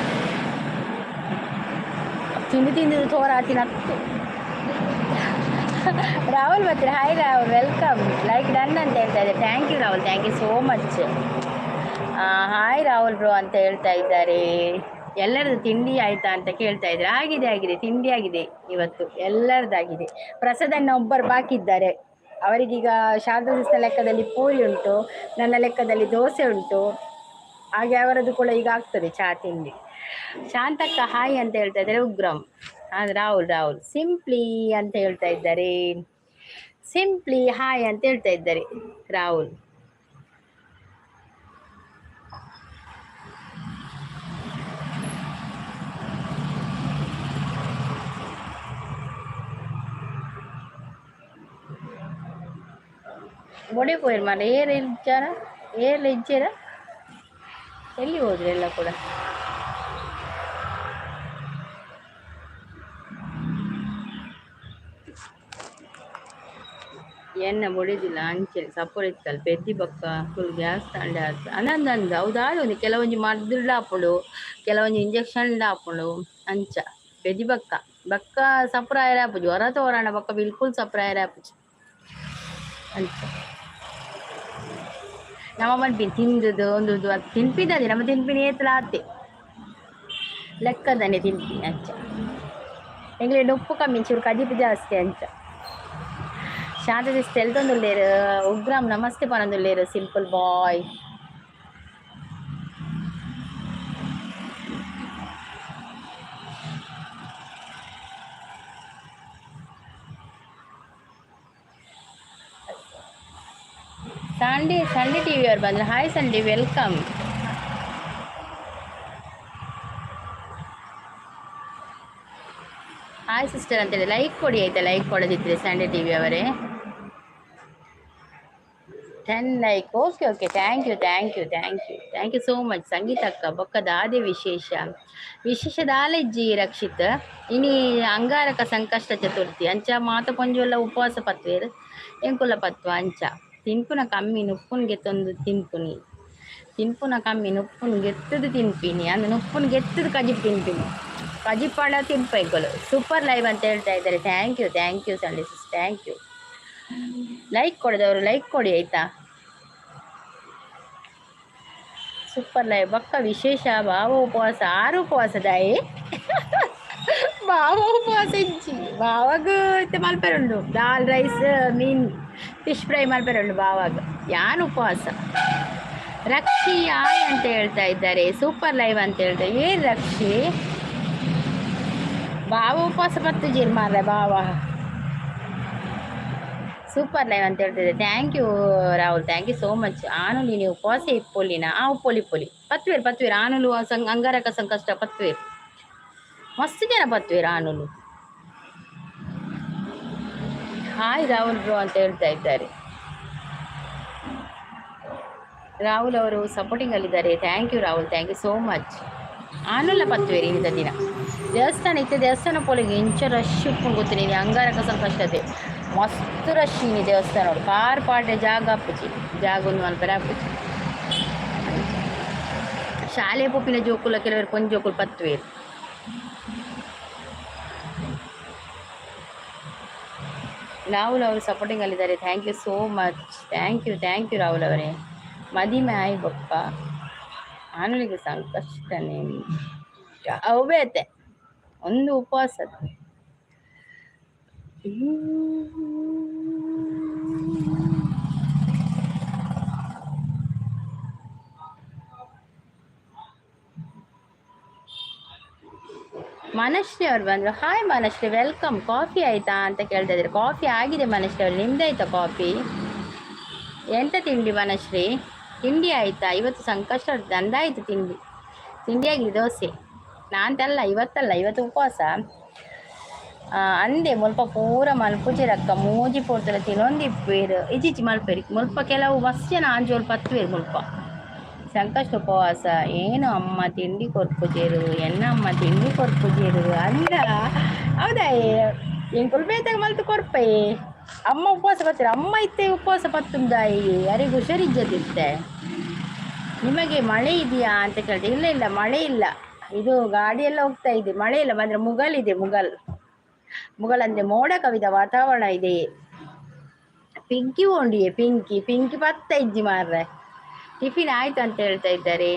ತಿಂದು ತಿಂದು ತೋರ ಆತಿನ ಅತ್ತು. ರಾಹುಲ್ ಬರ್ತೀರಾ hi Rahul welcome like done ಅಂತ ಹೇಳ್ತಾ ಇದ್ದಾರೆ. Thank you Rahul, thank you so much. Hi Rahul bro ಅಂತ ಹೇಳ್ತಾ ಇದ್ದಾರೆ. ಎಲ್ಲರದ್ದು ತಿಂಡಿ ಆಯ್ತಾ ಅಂತ ಕೇಳ್ತಾ ಇದ್ದಾರೆ. ಆಗಿದೆ ಆಗಿದೆ ತಿಂಡಿ ಆಗಿದೆ ಇವತ್ತು ಎಲ್ಲರದ್ದಾಗಿದೆ. ಪ್ರಸಾದನ್ನ ಒಬ್ಬರು ಬಾಕಿ ಇದ್ದಾರೆ, ಅವರಿಗೀಗ ಶಾರದಾ ಸಿಸ್ಟರ್ ಲೆಕ್ಕದಲ್ಲಿ ಪೂರಿ ಉಂಟು, ನನ್ನ ಲೆಕ್ಕದಲ್ಲಿ ದೋಸೆ ಉಂಟು, ಹಾಗೆ ಅವರದ್ದು ಕೂಡ ಈಗ ಆಗ್ತದೆ ಚಹಾ ತಿಂಡಿ. ಶಾಂತಕ್ಕ ಹಾಯ್ ಅಂತ ಹೇಳ್ತಾ ಇದ್ದಾರೆ. ಉಗ್ರಂ ರಾಹುಲ್ ರಾಹುಲ್ ಸಿಂಪ್ಲಿ ಅಂತ ಹೇಳ್ತಾ ಇದ್ದಾರೆ, ಸಿಂಪ್ಲಿ ಹಾಯ್ ಅಂತ ಹೇಳ್ತಾ ಇದ್ದಾರೆ ರಾಹುಲ್. ಒಡೆ ಪೋಯಿರ್ ಮಾರ್ರೆ ಏರ್ ಇಜ್ಜಾರ ಏರ್ಲ ಇಜ್ಜೇರ ಎಲ್ಲಿ ಹೋದ್ರಿ ಎಲ್ಲ ಕೂಡ? ಎನ್ನ ಬೊಡೆದಿಲ್ಲ ಅಂಚೆ ಸಪೋರ್ ಇತ್ತಲ್ಲ ಪೆದ್ದಿ ಬೊಕ್ಕ ಫುಲ್ ಗ್ಯಾಸ್ ತಂಡೆ ಆತು. ಅಂದಂದ ಹೌದಾದ ಒಂದು ಕೆಲವೊಂಜಿ ಮರ್ದುಡ್ಲ ಆಪುಂಡು, ಕೆಲವೊಂಜಿ ಇಂಜೆಕ್ಷನ್ ಆಪುಂಡು. ಅಂಚ ಪೆದ್ದಿ ಬೊಕ್ಕ ಬೊಕ್ಕ ಸಪುರ ಆಯೆರೆ ಆಪುಜಿ. ಹೊರ ತೋರಣ ಬೊಕ್ಕ ಬಿಲ್ಕುಲ್ ಸಪುರ ಆಯೆರೆ ಆಪುಜಿ. ಅಂಚ ನಮ್ಮ ಮನ್ಪಿನಿ ತಿಂದುದು ಒಂದು ಅದು ತಿನ್ಪಿದ್ದದೆ. ನಮ್ಮ ತಿನ್ಪಿನಿ ಏತ್ಲ ಆತೆ ಲೆಕ್ಕದನೆ ತಿನ್ಪಿನಿ. ಅಂಚ ಎಂಕ್ಲೆಡ್ ಉಪ್ಪು ಕಮ್ಮಿ, ಚೂರು ಕಜಿಪು ಜಾಸ್ತಿ. ಅಂಚ ಶಾಂತ ತೆಲ್ತೊಂದುಲ್ಲೇರು. ಉಗ್ರಾಮ್ namaste ಪನೊಂದುಲ್ಲೇರು. Simple boy. Sandy, Sandy TV ಅವ್ರು ಬಂದ್ರೆ. Hi Sandy, welcome. Hi sister ಅಂತೇಳಿ ಲೈಕ್ ಕೊಡಿ ಆಯ್ತಾ? ಲೈಕ್ ಕೊಡದಿದ್ರೆ ಸಂಡೇ ಟಿವಿ ಅವರೇ. 10 like. Okay okay, thank you, thank you, thank you, thank you so much. ಸಂಗೀತಕ್ಕ, ಬೊಕ್ಕ ದಾದೆ ವಿಶೇಷ? ವಿಶೇಷ ದಾಲೆಜ್ಜಿ ರಕ್ಷಿತ್. ಇನಿ ಅಂಗಾರಕ ಸಂಕಷ್ಟ ಚತುರ್ಥಿ. ಅಂಚ ಮಾತ ಪೊಂಜುಲ್ಲ ಉಪವಾಸ ಪತ್ವೇರು, ಎಂಕುಲ ಪತ್ವ. ಅಂಚ ತಿನ್ಪುನ ಕಮ್ಮಿ, ನುಪ್ಪುನ್ ಗೆತ್ತೊಂದು ತಿನ್ಪುನಿ. ತಿನ್ಪುನ ಕಮ್ಮಿ, ನುಪ್ಪುನ್ ಗೆತ್ತದು ತಿನ್ಪಿನಿ. ಅಂದ್ರೆ ನುಪ್ಪುನ್ ಗೆತ್ತದು ಕಜಿಪ್ ತಿನ್ಪಿನಿ. ಕಜಿಪಾಡ ತಿನ್ಪ ಎಂಕುಲು. ಸೂಪರ್ ಲೈವ್ ಅಂತ ಹೇಳ್ತಾ ಇದ್ದಾರೆ. Thank you, thank you Sandy sis, thank you. Like ಕೊಡದವರು like ಕೊಡಿ ಆಯ್ತಾ? Super live. ಬಕ್ಕ ವಿಶೇಷ ಭಾವ ಉಪವಾಸ? ಆರು ಉಪವಾಸ ದಾಯಿ? ಭಾವ ಉಪವಾಸ ಇಜ್ಜಿ. ಬಾವಾಗ ಇತ್ತೆ ಮಲ್ಪೆರುಂಡು ದಾಲ್ ರೈಸ್, ಮೀನ್, ಫಿಶ್ ಫ್ರೈ ಮಲ್ಪೆರುಂಡು ಬಾವಾಗ. ಯಾನ್ ಉಪವಾಸ. ರಕ್ಷಿ ಆಯ್ ಅಂತ ಹೇಳ್ತಾ ಇದ್ದಾರೆ. ಸೂಪರ್ ಲೈವ್ ಅಂತ ಹೇಳ್ತಾರೆ. ಏನ್ ರಕ್ಷಿ, ಬಾವ ಉಪವಾಸ ಪತ್ತು ಜೀರ್ ಮಾರ್ರೆ ಬಾವ. ಸೂಪರ್ ಲೈವ್ ಅಂತ ಹೇಳ್ತಿದ್ದೆ. Thank you Rahul, thank you so much. ಆನು ನೀನು ಉಪವಾಸ ಇಪ್ಪೊಲಿನ? ಆ ಉಪ್ಪೊಲಿ ಇಪ್ಪೊಲಿ. ಪತ್ವೇರು ಪತ್ವೇರು ಆನುಲು. ಅಂಗಾರಕ ಸಂಕಷ್ಟ ಪತ್ವೇರು. ಮಸ್ತ್ ಜನ ಪತ್ವೇರು ಆನುಲು. ಹಾಯ್ ರಾಹುಲ್ ಬ್ರೋ ಅಂತ ಹೇಳ್ತಾ ಇದ್ದಾರೆ. ರಾಹುಲ್ ಅವರು ಸಪೋರ್ಟಿಂಗ್ ಅಲ್ಲಿದ್ದಾರೆ. Thank you Rahul, thank you so much. ಆನುಲ್ಲ ಪತ್ವೇರಿ ಇಂಥ ದಿನ ದೇವಸ್ಥಾನ ಇತ್ತೆ. ದೇವಸ್ಥಾನ ಪೋಲಿಗೆ ಇಂಚ ರಶ್ ಉಪ್ಪುಂಡು ಗೊತ್ತಿನಿ. ಅಂಗಾರಕ ಸಂಕಷ್ಟತೆ ಮಸ್ತ್ ರಶ್ ಇನಿ ದೇವಸ್ಥಾನ. ಕಾರ್ ಪಾಟೆ ಜಾಗ ಅಪ್ಪುಜಿ, ಜಾಗ ಒಂದು ಮಲ್ಪರೆ ಅಪ್ಪುಜಿ. ಶಾಲೆ ಪೋಪಿನ ಜೋಕುಲ ಕೆಲವರು ಪೊಂಜೋಕುಲು ಪತ್ವೇರು. ರಾಹುಲ್ ಅವರು ಸಪೋರ್ಟಿಂಗ್ ಅಲ್ಲಿದ್ದಾರೆ. Thank you so much, thank you, thank you Rahul ಅವರೇ. ಮದಿಮೆ ಆಯ್ ಬೊಕ್ಕ ಆನುಲಿಗೆ ಸಂಕಷ್ಟನೇ ಅವು ಬೇತೆ ಒಂದು ಉಪವಾಸ. ಮನಶ್ರೀ ಅವ್ರು ಬಂದರು. Hi Manashree, welcome. Coffee ಆಯಿತಾ ಅಂತ ಕೇಳ್ತಾ ಇದ್ದಾರೆ. ಕಾಫಿ ಆಗಿದೆ ಮನಶ್ರೀ ಅವ್ರು, ನಿಮ್ದಾಯ್ತಾ ಕಾಫಿ? ಎಂತ ತಿಂಡಿ ಮನಶ್ರೀ? ತಿಂಡಿ ಆಯಿತಾ? ಇವತ್ತು ಸಂಕಷ್ಟ ನಂದಾಯಿತು ತಿಂಡಿ. ತಿಂಡಿ ಆಗಿದೆ ದೋಸೆ. ನಾಂತಲ್ಲ ಇವತ್ತಲ್ಲ, ಇವತ್ತು ಉಪವಾಸ ಅಂದೆ. ಮುಲ್ಪ ಪೂರ ಮಲ್ಪುಜೆರಕ್ಕ, ಮೂಜಿ ಪೊರ್ತುಲ ತಿನೊಂದಿಪ್ಪೇರು. ಇಜ್ಜಿಜ್ಜಿ ಮಲ್ಪೇರು ಮುಲ್ಪ. ಕೆಲವು ಮಸ್ತ್ ಜನ ಆಂಜೋಲು ಪತ್ತುವೇರು ಮುಲ್ಪ ಸಂಕಷ್ಟ ಉಪವಾಸ. ಏನು ಅಮ್ಮ ತಿಂಡಿ ಕೊರ್ಪುಜೆರು, ಎನ್ನ ಅಮ್ಮ ತಿಂಡಿ ಕೊರ್ಪುಜೆರು ಅಂದ. ಹೌದಾ? ಎಂಕುಲು ಬೇತಾಗ ಮಲ್ತು ಕೊರ್ಪೆ. ಅಮ್ಮ ಉಪವಾಸ ಪತ್ತಾರೆ. ಅಮ್ಮ ಇತ್ತೆ ಉಪವಾಸ ಪತ್ತುಂದಾಯಿ, ಯಾರಿಗೂ ಹುಷಾರಿಜ್ಜದಿತ್ತೆ. ನಿಮಗೆ ಮಳೆ ಇದೆಯಾ ಅಂತ ಕೇಳಿದೆ. ಇಲ್ಲ ಇಲ್ಲ, ಮಳೆ ಇಲ್ಲ. ಇದು ಗಾಡಿಯೆಲ್ಲ ಹೋಗ್ತಾ ಇದೆ. ಮಳೆ ಇಲ್ಲ ಬಂದ್ರೆ ಮುಗಲ್ ಇದೆ. ಮುಗಲ್, ಮುಗಲ್ ಅಂದ್ರೆ ಮೋಡ ಕವಿದ ವಾತಾವರಣ ಇದೆ. ಪಿಂಕಿ ಓಂಡಿಯೇ? ಪಿಂಕಿ ಪಿಂಕಿ ಪತ್ತ ಇಜ್ಜಿ ಮಾರ್ರೆ. ಟಿಫಿನ್ ಆಯ್ತು ಅಂತ ಹೇಳ್ತಾ ಇದ್ದಾರೆ.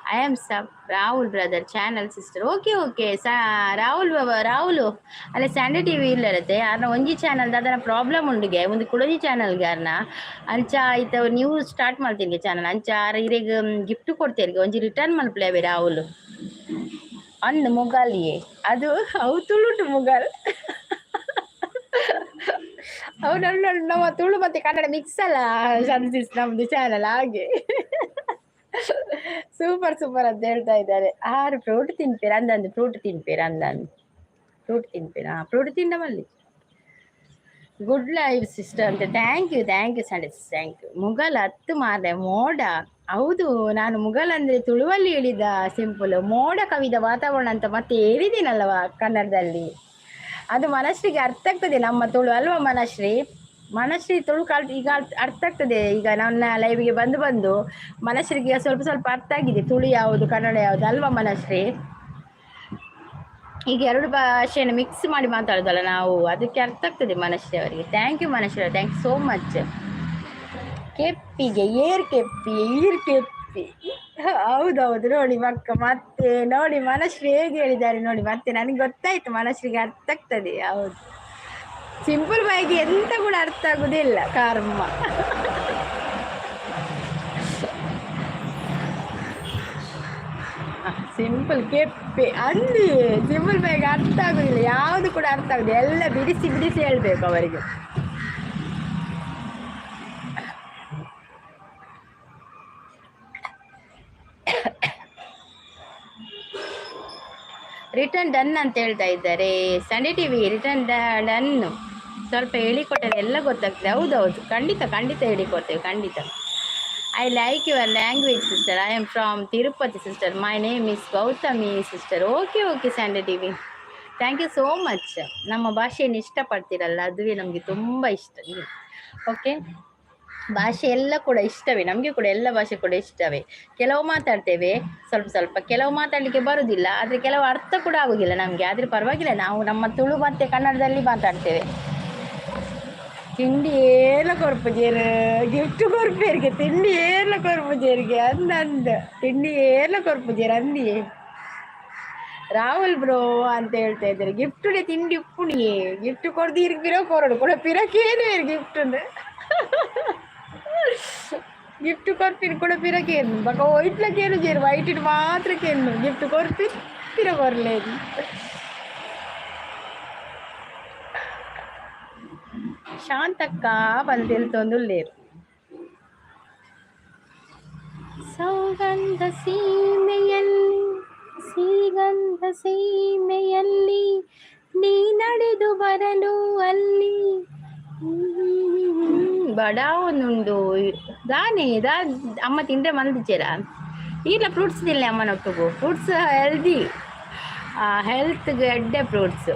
I am sub Rahul brother channel sister. Okay okay ಸ ರಾಹುಲ್ ರಾಹುಲ್ ಅಲ್ಲ, ಸ್ಯಾಂಡಿ ಟಿವಿ ಇಲ್ಲ ಇರುತ್ತೆ ಯಾರನ್ನ ಒಂಜಿ ಚಾನಲ್ ಅದನ್ನ ಪ್ರಾಬ್ಲಮ್ ಉಂಡುಗೆ ಒಂದು ಕುಡೊಂಜಿ ಚಾನಲ್ಗೆ ಯಾರನ್ನ. ಅಂಚ ಆಯ್ತು, ನೀವು ಸ್ಟಾರ್ಟ್ ಮಾಡ್ತೀನಿ ಚಾನಲ್. ಅಂಚ ಆರ್ ಇರೆಗ್ ಗಿಫ್ಟ್ ಕೊಡ್ತೇನೆ, ಒಂಜಿ ರಿಟರ್ನ್ ಮಲ್ಪಲೆ ರಾಹುಲ್. ಅಂದ್ ಮುಗಲಿಯೇ ಅದು? ಅವು ತುಳುಟು ಮುಗಲ್. ಅವು ನಮ್ಮ ತುಳು ಮತ್ತೆ ಕನ್ನಡ ಮಿಕ್ಸ್ ಅಲ್ಲ ನಮ್ದು ಚಾನಲ್, ಹಾಗೆ. ಸೂಪರ್ ಸೂಪರ್ ಅಂತ ಹೇಳ್ತಾ ಇದ್ದಾರೆ. ಆರು ಫ್ರೂಟ್ ತಿನ್ಪೇರ ಅಂದಂದು, ಫ್ರೂಟ್ ತಿನ್ಪೇರ ಅಂದಂದು, ಫ್ರೂಟ್ ತಿನ್ಪೇರಾ? ಫ್ರೂಟ್ ತಿನ್ನಮಲ್ಲಿ. ಗುಡ್ ಲೈಫ್ ಸಿಸ್ಟರ್ ಅಂತ. Thank you, thank you Sunday, thank you. Mughal ಹತ್ತು ಮಾರ್ರೆ, ಮೋಡ. ಹೌದು, ನಾನು ಮುಗಲ್ ಅಂದ್ರೆ ತುಳುವಲ್ಲಿ ಹೇಳಿದ ಸಿಂಪಲ್. ಮೋಡ ಕವಿದ ವಾತಾವರಣ ಅಂತ ಮತ್ತೆ ಹೇಳಿದ್ದೀನಲ್ವ ಕನ್ನಡದಲ್ಲಿ. ಅದು ಮನಸ್ಸಿಗೆ ಅರ್ಥ ಆಗ್ತದೆ ನಮ್ಮ ತುಳು ಅಲ್ವಾ ಮನಶ್ರೀ? ಮನಶ್ರೀ ತುಳು ಕಲ್ತು ಈಗ ಅರ್ಥ ಆಗ್ತದೆ. ಈಗ ನನ್ನ ಲೈವ್ಗೆ ಬಂದು ಬಂದು ಮನಶ್ರೀಗೆ ಸ್ವಲ್ಪ ಸ್ವಲ್ಪ ಅರ್ಥ ಆಗಿದೆ, ತುಳು ಯಾವುದು ಕನ್ನಡ ಯಾವುದು ಅಲ್ವಾ ಮನಶ್ರೀ? ಈಗ ಎರಡು ಭಾಷೆಯನ್ನು ಮಿಕ್ಸ್ ಮಾಡಿ ಮಾತಾಡೋದಲ್ಲ ನಾವು, ಅದಕ್ಕೆ ಅರ್ಥ ಆಗ್ತದೆ ಮನಶ್ರೀ ಅವರಿಗೆ. Thank you Manashree, thank you so much. ಕೆಪ್ಪಿಗೆ ಏರ್ ಕೆಪ್ಪಿ ಈರ್ ಕೆಪ್ಪಿ, ಹೌದೌದು ನೋಡಿ ಮಕ್ಕ, ಮತ್ತೆ ನೋಡಿ ಮನಶ್ರೀ ಹೇಗೆ ಹೇಳಿದ್ದಾರೆ ನೋಡಿ, ಮತ್ತೆ ನನಗೆ ಗೊತ್ತಾಯ್ತು ಮನಶ್ರೀಗೆ ಅರ್ಥ ಆಗ್ತದೆ. ಹೌದು, ಸಿಂಪಲ್ ಬಾಯಿಗೆ ಎಂತ ಕೂಡ ಅರ್ಥ ಆಗುದಿಲ್ಲ, ಕರ್ಮ. ಸಿಂಪಲ್ ಕೆಪ್ಪೆ ಅಲ್ಲಿ ಸಿಂಪಲ್ ಬಾಯಿಗೆ ಅರ್ಥ ಆಗುದಿಲ್ಲ, ಯಾವುದು ಕೂಡ ಅರ್ಥ ಆಗುದಿಲ್ಲ, ಎಲ್ಲ ಬಿಡಿಸಿ ಬಿಡಿಸಿ ಹೇಳ್ಬೇಕು ಅವರಿಗೆ. ರಿಟರ್ನ್ ಡನ್ ಅಂತ ಹೇಳ್ತಾ ಇದ್ದಾರೆ ಸಂಡೇ ಟಿವಿ, ರಿಟರ್ನ್ ಡನ್. ಸ್ವಲ್ಪ ಹೇಳಿಕೊಟ್ಟರೆ ಎಲ್ಲ ಗೊತ್ತಾಗ್ತದೆ. ಹೌದೌದು, ಖಂಡಿತ ಖಂಡಿತ ಹೇಳಿಕೊಡ್ತೇವೆ, ಖಂಡಿತ. I like your language sister, I am from Tirupati sister, my name is Gautami sister. Okay okay Sunday TV, thank you so much. ನಮ್ಮ ಭಾಷೆಯನ್ನು ಇಷ್ಟಪಡ್ತೀರಲ್ಲ, ಅದುವೇ ನಮಗೆ ತುಂಬ ಇಷ್ಟ. ಓಕೆ, ಭಾಷೆ ಎಲ್ಲ ಕೂಡ ಇಷ್ಟವೇ ನಮಗೆ, ಕೂಡ ಎಲ್ಲ ಭಾಷೆ ಕೂಡ ಇಷ್ಟವೇ. ಕೆಲವು ಮಾತಾಡ್ತೇವೆ ಸ್ವಲ್ಪ ಸ್ವಲ್ಪ, ಕೆಲವು ಮಾತಾಡಲಿಕ್ಕೆ ಬರುವುದಿಲ್ಲ, ಆದರೆ ಕೆಲವು ಅರ್ಥ ಕೂಡ ಆಗುವುದಿಲ್ಲ ನಮಗೆ. ಆದರೆ ಪರವಾಗಿಲ್ಲ, ನಾವು ನಮ್ಮ ತುಳು ಮತ್ತು ಕನ್ನಡದಲ್ಲಿ ಮಾತಾಡ್ತೇವೆ. ತಿಂಡಿ ಏಲ ಕೊರ್ಪುಜೇರು, ಗಿಫ್ಟ್ ಕೊರ್ಪೇರಿಗೆ ತಿಂಡಿ ಏಲ ಕೊರ್ಪುಜೇರಿಗೆ ಅಂದ ಅಂದ ತಿಂಡಿ ಏಲ ಕೊರ್ಪುಜೇರು ಅಂದಿ ರಾಹುಲ್ ಬ್ರೋ ಅಂತ ಹೇಳ್ತಾ ಇದ್ದಾರೆ. ಗಿಫ್ಟ್ ತಿಂಡಿ ಉಪ್ಪುಣಿ ಗಿಫ್ಟ್ ಕೊಡ್ದು ಇರ್ಗ ಪಿರ ಕೊರಡು ಕೂಡ ಪಿರಕೇನು ಗಿಫ್ಟ್ ಗಿಫ್ಟ್ ಕೊರ್ಪಿನ ಕೂಡ ಪಿರಕೇನು ಬಕ ವೈಟ್ಲಕೇನು ಜೇರು ವೈಟ್ ಮಾತ್ರಕ್ಕೇನು ಗಿಫ್ಟ್ ಕೊರ್ಪಿ ಪಿರ ಕೊರ್ಲೇನು. ಶಾಂತಕ್ಕ ಬಂದಿಲ್ತೊಂದುಲ್ಲೇರು. ಸೌಗಂಧ ಸೀಮೆಯಲ್ಲಿ ಶ್ರೀಗಂಧ ಸೀಮೆಯಲ್ಲಿ ನೀ ನಡೆದು ಬರಲು ಅಲ್ಲಿ ಬಡಾವೊಂದುಂಡು ದಾನೆ ದಾ ಅಮ್ಮ ತಿಂದ್ರೆ ಮಲ್ದಿಚೇರ ಈಲ ಫ್ರೂಟ್ಸ್ ತಿನ್ಲೆ ಅಮ್ಮನೊಟ್ಟಿಗೂ. ಫ್ರೂಟ್ಸ್ ಹೆಲ್ದಿ, ಹೆಲ್ತ್ಗೆ ಎಡ್ಡೆ ಫ್ರೂಟ್ಸ್.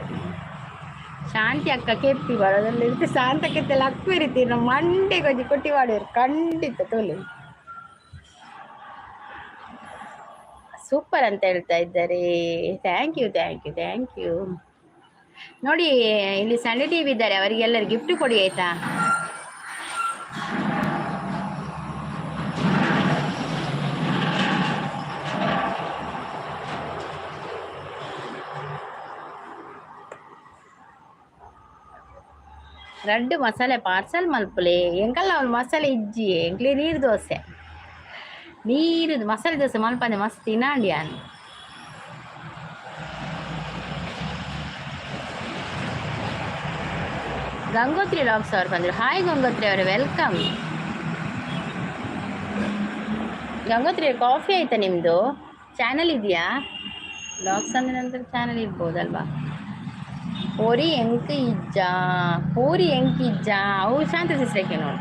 ಶಾಂತಿ ಅಕ್ಕ ಕೆಪ್ಪಿ ಬರೋದಲ್ಲಿ ಇರುತ್ತೆ, ಶಾಂತಕ್ಕೆತ್ತೆಲ್ಲ ಅಕ್ಕು ನಮ್ಮ ಮಂಡೆ ಕೊಂಚ ಕೊಟ್ಟಿ ಮಾಡಿರು ಖಂಡಿತ ತೋಲಿ. ಸೂಪರ್ ಅಂತ ಹೇಳ್ತಾ ಇದ್ದಾರೆ. Thank you thank you thank you. ನೋಡಿ ಇಲ್ಲಿ ಸಂಡೇ ಟಿವಿ ಇದ್ದಾರೆ, ಅವರಿಗೆಲ್ಲರೂ ಗಿಫ್ಟ್ ಕೊಡಿ ಆಯ್ತಾ. ರಡ್ಡು ಮಸಾಲೆ ಪಾರ್ಸಲ್ ಮಲ್ಪುಲೆ ಎಂಕಲ್ಲ ಅವ್ನು ಮಸಾಲೆ ಇಜ್ಜಿ ಎಂಕ್ಲೆ ನೀರು ದೋಸೆ, ನೀರು ಮಸಾಲೆ ದೋಸೆ ಮಲ್ಪಂದೆ ಮಸ್ತ್ ತಿನ್ನಾಂಡಿ ಯಾನ್. ಗಂಗೋತ್ರಿ ರಾಕ್ಸ್ ಅವ್ರು ಬಂದರು. ಹಾಯ್ ಗಂಗೋತ್ರಿ ಅವರೇ, welcome. Gangotri coffee ಆಯ್ತಾ ನಿಮ್ಮದು? ಚಾನಲ್ ಇದೆಯಾ? ಲಾಕ್ಸ್ ಅಂದ್ರೆ ನಂತರ ಚಾನಲ್ ಇರ್ಬೋದಲ್ವಾ? ಪೂರಿ ಎಂಕ್ ಇಜ್ಜಾ, ಪೂರಿ ಎಂಕ್ ಇಜ್ಜಾ, ಅವು ಶಾಂತ ಸಿಸ್ಟರ್ಗೆ ನೋಡಿ.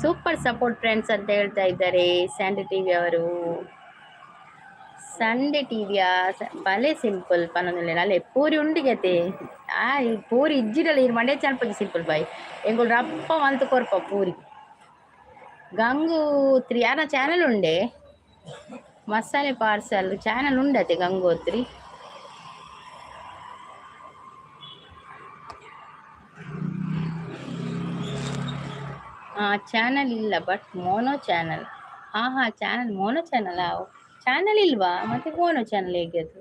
ಸೂಪರ್ ಸಪೋರ್ಟ್ ಫ್ರೆಂಡ್ಸ್ ಅಂತ ಹೇಳ್ತಾ ಇದ್ದಾರೆ ಸ್ಯಾಂಡಿ ಟಿವಿ ಅವರು. ಸಂಡೆ ಟಿವಿಯ ಭಲೆ ಸಿಂಪಲ್ ಪನ್ನೊಂದು ಅಲ್ಲೇ ಪೂರಿ ಉಂಡಿಗತೆ ಆ ಪೂರಿ ಇಜ್ಜಿಡಲ್ಲ ಇರು ಮಂಡ್ಯ ಚಾನ್ಪಜಿ ಸಿಂಪಲ್ ಬಾಯ್ ಎಂಗುಲ್ ರಪ್ಪ ಮಂತು ಕೊರ್ಪ ಪೂರಿ. ಗಂಗೋತ್ರಿ ಯಾರ ಚಾನಲ್ ಉಂಡೆ? ಮಸಾಲೆ ಪಾರ್ಸಲ್ ಚಾನಲ್ ಉಂಡತೆ ಗಂಗೋತ್ರಿ. ಚಾನಲ್ ಇಲ್ಲ, ಬಟ್ ಮೋನೋ ಚಾನಲ್. ಹಾಂ ಹಾಂ, ಚಾನಲ್ ಮೋನೋ ಚಾನಲ್. ಚಾನಲ್ ಇಲ್ವಾ? ಮತ್ತೆ ಮೋನೋ ಚಾನಲ್ ಹೇಗೆ ಅದು?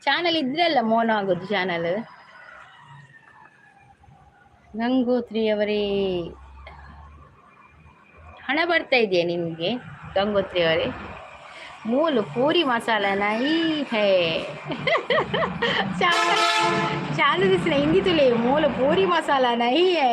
ಚಾನಲ್ ಇದ್ರೆ ಅಲ್ಲ ಮೋನೋ ಆಗೋದು ಚಾನಲ್. ಗಂಗೋತ್ರಿ ಅವರೇ ಹಣ ಬರ್ತಾ ಇದೆಯಾ ನಿಮಗೆ? ಗಂಗೋತ್ರಿ ಅವರೇ ಮೂಲು ಪೂರಿ ಮಸಾಲ ನೈ ಹೇ ಚಾಲು ದಿವಸ ಹಿಂದಿ ತುಲೆ ಮೂಲು ಪೂರಿ ಮಸಾಲ ನೈ ಹೇ.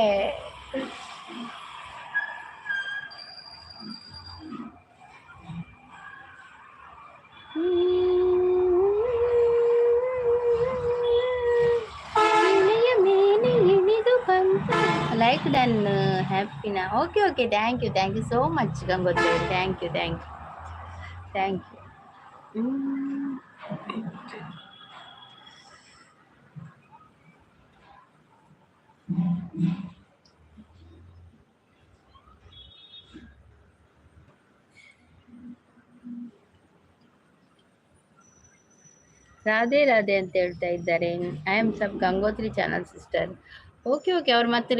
ಲೈಕ್ ಡನ್ ಹ್ಯಾಪಿನಾ? Okay okay, thank you thank you so much Gangotri, thank you thank you thank you. Radhe Radhe ಅಂತ ಹೇಳ್ತಾ ಇದ್ದಾರೆ. I am sub Gangotri channel sister. Okay okay, ಅವ್ರು ಮತ್ತೆ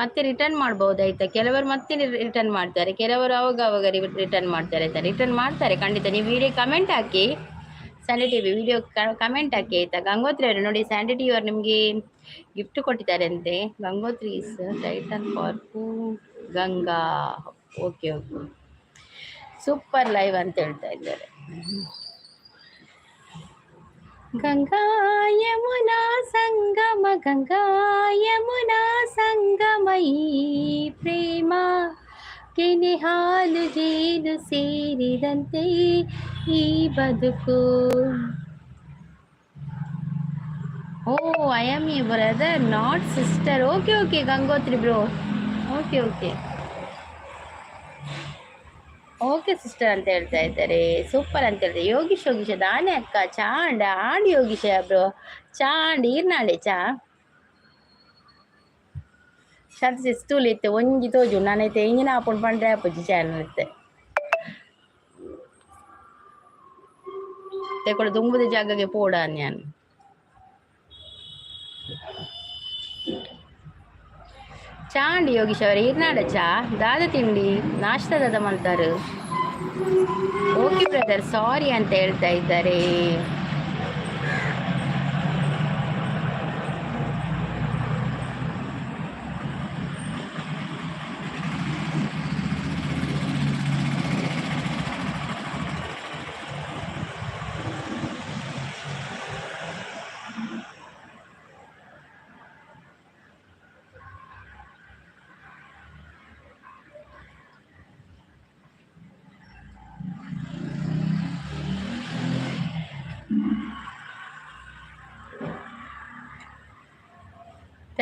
ಮತ್ತೆ ರಿಟರ್ನ್ ಮಾಡ್ಬೋದು ಆಯ್ತಾ. ಕೆಲವರು ಮತ್ತೆ ರಿಟರ್ನ್ ಮಾಡ್ತಾರೆ, ಕೆಲವರು ಅವಾಗ ಅವಾಗ ರಿಟರ್ನ್ ಮಾಡ್ತಾರೆ ಆಯ್ತಾ. ರಿಟರ್ನ್ ಮಾಡ್ತಾರೆ ಖಂಡಿತ. ನೀವು video comment hockey, Sandy T V video comment hockey ಆಯ್ತಾ. ಗಂಗೋತ್ರಿ ಅವರು ನೋಡಿ, ಸ್ಯಾಂಡಿ ಟಿ ಅವರು ನಿಮಗೆ ಗಿಫ್ಟ್ ಕೊಟ್ಟಿದ್ದಾರೆ ಅಂತೆ. Gangotri is titan for Ganga. Okay okay, super live ಅಂತ ಹೇಳ್ತಾ ಇದ್ದಾರೆ. ಗಂಗಾ ಯಮುನಾ ಸಂಗಮ, ಗಂಗಾ ಯಮುನಾ ಸಂಗಮ, ಈ ಪ್ರೇಮ ಕೆನೆ ಹಾಲು ಜೇನು ಸೇರಿದಂತೆ ಈ ಬದುಕು. Oh, I am a brother, not sister. Okay okay Gangotri bro, okay okay okay sister ಅಂತ ಹೇಳ್ತಾ ಇದ್ದಾರೆ. ಸೂಪರ್ ಅಂತ ಹೇಳ್ತಾರೆ ಯೋಗೀಶ್. ಯೋಗೀಶ ದಾನೆ ಅಕ್ಕ ಚಾಂಡ ಆಂಡ್ ಯೋಗೀಶ ಬ್ರೋ ಚಾಂಡ್ ಈರ್ನಾಂಡೆ ಚಾ ಶಾಂತ ಸಿಸ್ತೂಲ್ ಇತ್ತೆ ಒಂಜಿ ತೋಜು ನಾನೈತೆ ಇಂಜಿನ ಆಪುಂಡು ಪಂಡ್ರೆ ಆಪುಜಿ ಚಾನಲ್ ಇತ್ತೆ ತೆಕೊಡು ದುಂಬುದ ಜಾಗಗೆ ಪೋಡ ನಾನು. ಚಾಂಡ್ ಯೋಗೀಶ್ ಅವರೇ ಈರ್ನಾಡ ಚಾ ದಾದ ತಿಂಡಿ ನಾಷ್ಟ ದಾದ ಮಾಡ್ತಾರೆ. ಓಕೆ ಬ್ರದರ್, ಸಾರಿ ಅಂತ ಹೇಳ್ತಾ ಇದ್ದಾರೆ.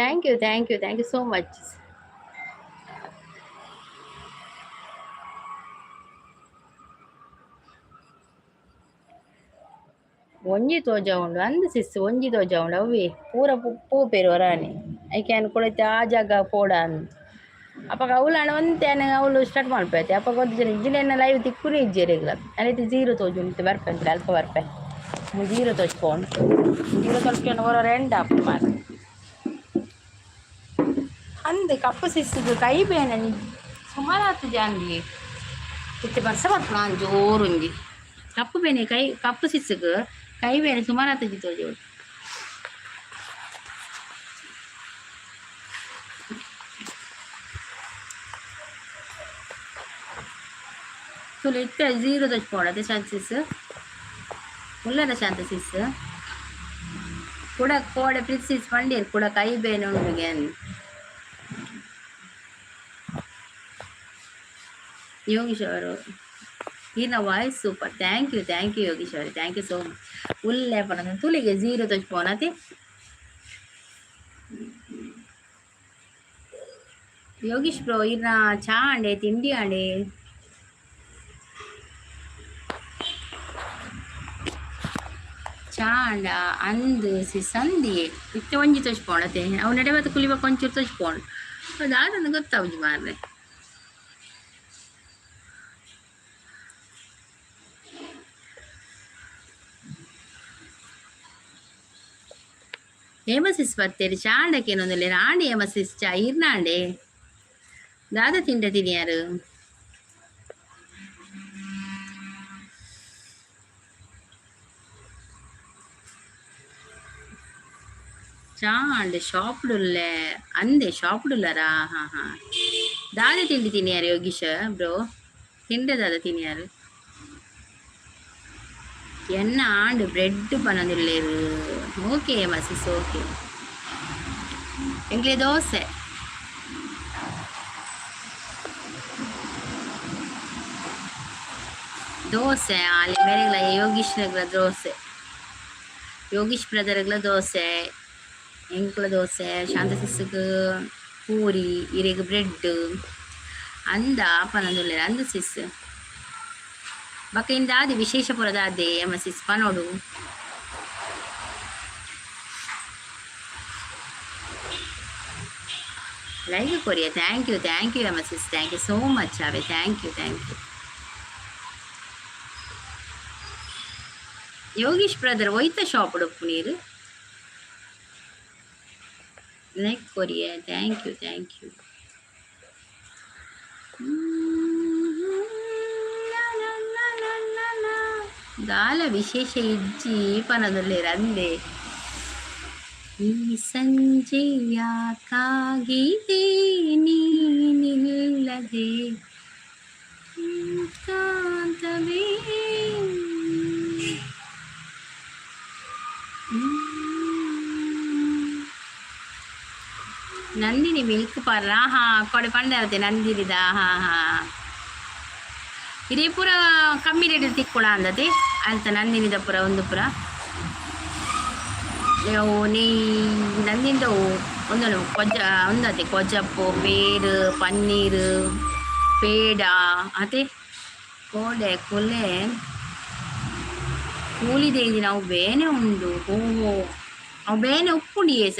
Thank you thank you thank you so much. ಒಂಜಿ ತೋಜ ಉಂಡು ಅಂದ್ ಸಿಸ್ ಒಂಜಿ ತೋಜ ಉಂಡು ಅವ್ವೆ ಪೂರ ಪೋಪೇರು ಹೊರಾಣಿ ಐಕೆ ಕೊಡೈತೆ ಆ ಜಾಗ ಪೋಡ ಅಂದ್. ಅಪಗ ಅವ್ಲು ಒಂತೆ ಅವ್ಲು ಸ್ಟಾರ್ಟ್ ಮಲ್ಪೈತೆ. ಅಪಗ ಒಂದು ಜನ ಇಜ್ಜಿನ ಲೈವ್ ತಿಕ್ಕುನು ಇಜ್ಜೆರೆಗ್ಲ ಅನೈತೆ ಜೀರೋ ತೋಜುಂಡು ಇತ್ತೆ ಬರ್ಪೆ ಅಂತ ಅಲ್ಪ ಬರ್ಪೆ ಜೀರೋ ತೋಜ್ಪೋಂಡು ಜೀರೋ ತೋಜ್ಕೊಂಡು ಹೊರ ರೆಂಡ್ ಆಪುಂಡು ಮಾರ್ರೆ. ಅಂದ್ ಕಪ್ಪು ಸಿಸ್ಸುಗು ಕೈ ಬೇನೆ ಸುಮಾರಾತು ಜಾಂದಿ ಇತ್ತೆ ಬರ್ಸ ಬರ್ಪುನ ಜೋರುಂಜಿ ಕಪ್ಪು ಬೇನೆ ಕೈ ಕಪ್ಪು ಸಿಸ್ಸುಗು ಕೈ ಬೇನೆ ಸುಮಾರಾತು ಜಿ ತೋಜೋಡು. ತುಲು ಇತ್ತೆ ಜೀರೋ ತೋಜ್ಪೋಡು ಅದೇ ಶಾಂತ ಸಿಸ್ ಉಲ್ಲದ ಶಾಂತ ಸಿಸ್ ಕುಡ ಕೋಡೆ ಪ್ರಿನ್ಸಿಸ್ ಪಂಡೀರ್ ಕುಡ ಕೈ ಬೇನೆ ಉಂಡುಗೆ. ಯೋಗೀಶ್ ಅವರು ಈರ್ನ voice super. Thank you thank you Yogish ಅವರೇ, thank you so much. ಉಲ್ಲೆ ಪನಂದು ತುಲಿಗೆ ಜೀರೋ ತೋಜ್ಪೋನತಿ. ಯೋಗೀಶ್ ಬ್ರೋ ಈರ್ನ ಚಾ ಅಂಡೆ ತಿಂಡಿ ಅಂಡೆ ಚಾ ಅಂಡ ಅಂದ್ ಸಂದಿಯೆ ಇತ್ತೆ ಒಂಜಿ ತೋಜ್ಪೋಂಡತೆ ಅವು ನೆಡೆ ಬತ್ತ ಕುಲಿಬಕ್ಕ ಒಂಚೂರು ತೋಜ್ಪೋಂಡು ಅದಾದಂದು ಗೊತ್ತಾವುಜಿ ಮಾರ್ರೆ. ಹೇಮಸಿಸ್ ಬತ್ತೇರಿ ಚಾಂಡಕ್ಕೇನೊಂದಿಲ್ಲ ಆಂಡಿ ಹೇಮಸಿಸ್ ಚಾ ಇರ್ನಾಂಡೆ ದಾದ ತಿಂಡ ತಿನಿಯಾರು. ಚಾಂಡ್ ಶಾಪ್ಡುಲ್ಲೆ ಅಂದೆ ಶಾಪ್ಡುಲ್ಲರಾ. ಹಾಂ ಹಾಂ, ದಾದ ತಿಂಡಿ ತಿನಿಯಾರು ಯೋಗೀಶ ಬ್ರೋ, ತಿಂಡೆ ದಾದ ತಿನಿಯಾರು. ಎನ್ನ ಆಂಡ್ ಬ್ರೆಡ್ ಪನೊಂದುಲ್ಲೆರ್. ಓಕೆ ಮಸಿಸ್ ಓಕೆ. ಎಂಕ್ಲೆ ದೋಸೆ ದೋಸೆ ಅಲ್ಲಿ ಮೇರೆಗ್ಲ ಯೋಗೀಶ್ನಗ್ಲ ದೋಸೆ, ಯೋಗೀಶ್ ಬ್ರದರ್ಗ್ಲ ದೋಸೆ, ಎಂಕ್ಲ ದೋಸೆ, ಶಾಂತ ಸಿಸ್ಸುಗ್ ಪೂರಿ, ಇರೆಗ್ ಬ್ರೆಡ್ ಅಂದ ಪನೊಂದುಲ್ಲೆರ್ ಅಂದ್ ಸಿಸ್. ಬೊಕ ಇಂದಾದಿ ವಿಶೇಷ ಪೂರ ದಾದೆ ಎಮ್ಮ ಸಿಸ್ ಪನೊಡು. Like Korea. Thank you thank you ಎಮ್ಮ sis, thank you so much away, thank you thank you. Yogish brother ಒಯ್ತ ಶಾಪ್ ಉಪ್ಪು ನೀರು. Like Korea. Thank you, thank you. ದಾಲ ವಿಶೇಷ ಇಜ್ಜಿ ಪನದಲ್ಲೇರ್ ಅಂದೆ. ಈ ಸಂಜೆ ಯಾಕಾಗಿದೆ ನೀನಿಲ್ಲದೆ ಕಾಂತವೇ. Nandini milk parlour. ಹಾ, ಕೊಡೆ ಪಂಡರತೆ ನಂದಿನಿದ. ಹಾ ಹಾ ಇದೇ ಪೂರ ಕಮ್ಮಿ ರೇಟ್ ತಿಕ್ಕೊಳ ಅಂದತೆ ಅಲ್ತ ನಂದಿನಿದ ಪೂರ ಒಂದು ಪೂರ ಅವು ನೆಯ್ ನಂದಿನಿದ ಒಂದೊಂದು ಕೊಜ ಒಂದತೆ ಕೊಜಪ್ಪು, ಪೇರು, ಪನ್ನೀರು, ಪೇಡ ಅತೆ. ಕೋಡೆ ಕುಲೆ ಕೂಲಿದೆ ನಾವು ಬೇನೆ ಉಂಡು. ಓಹೋ, ಅವು ಬೇನೆ ಉಪ್ಪುಂಡಿಯೇ ಸ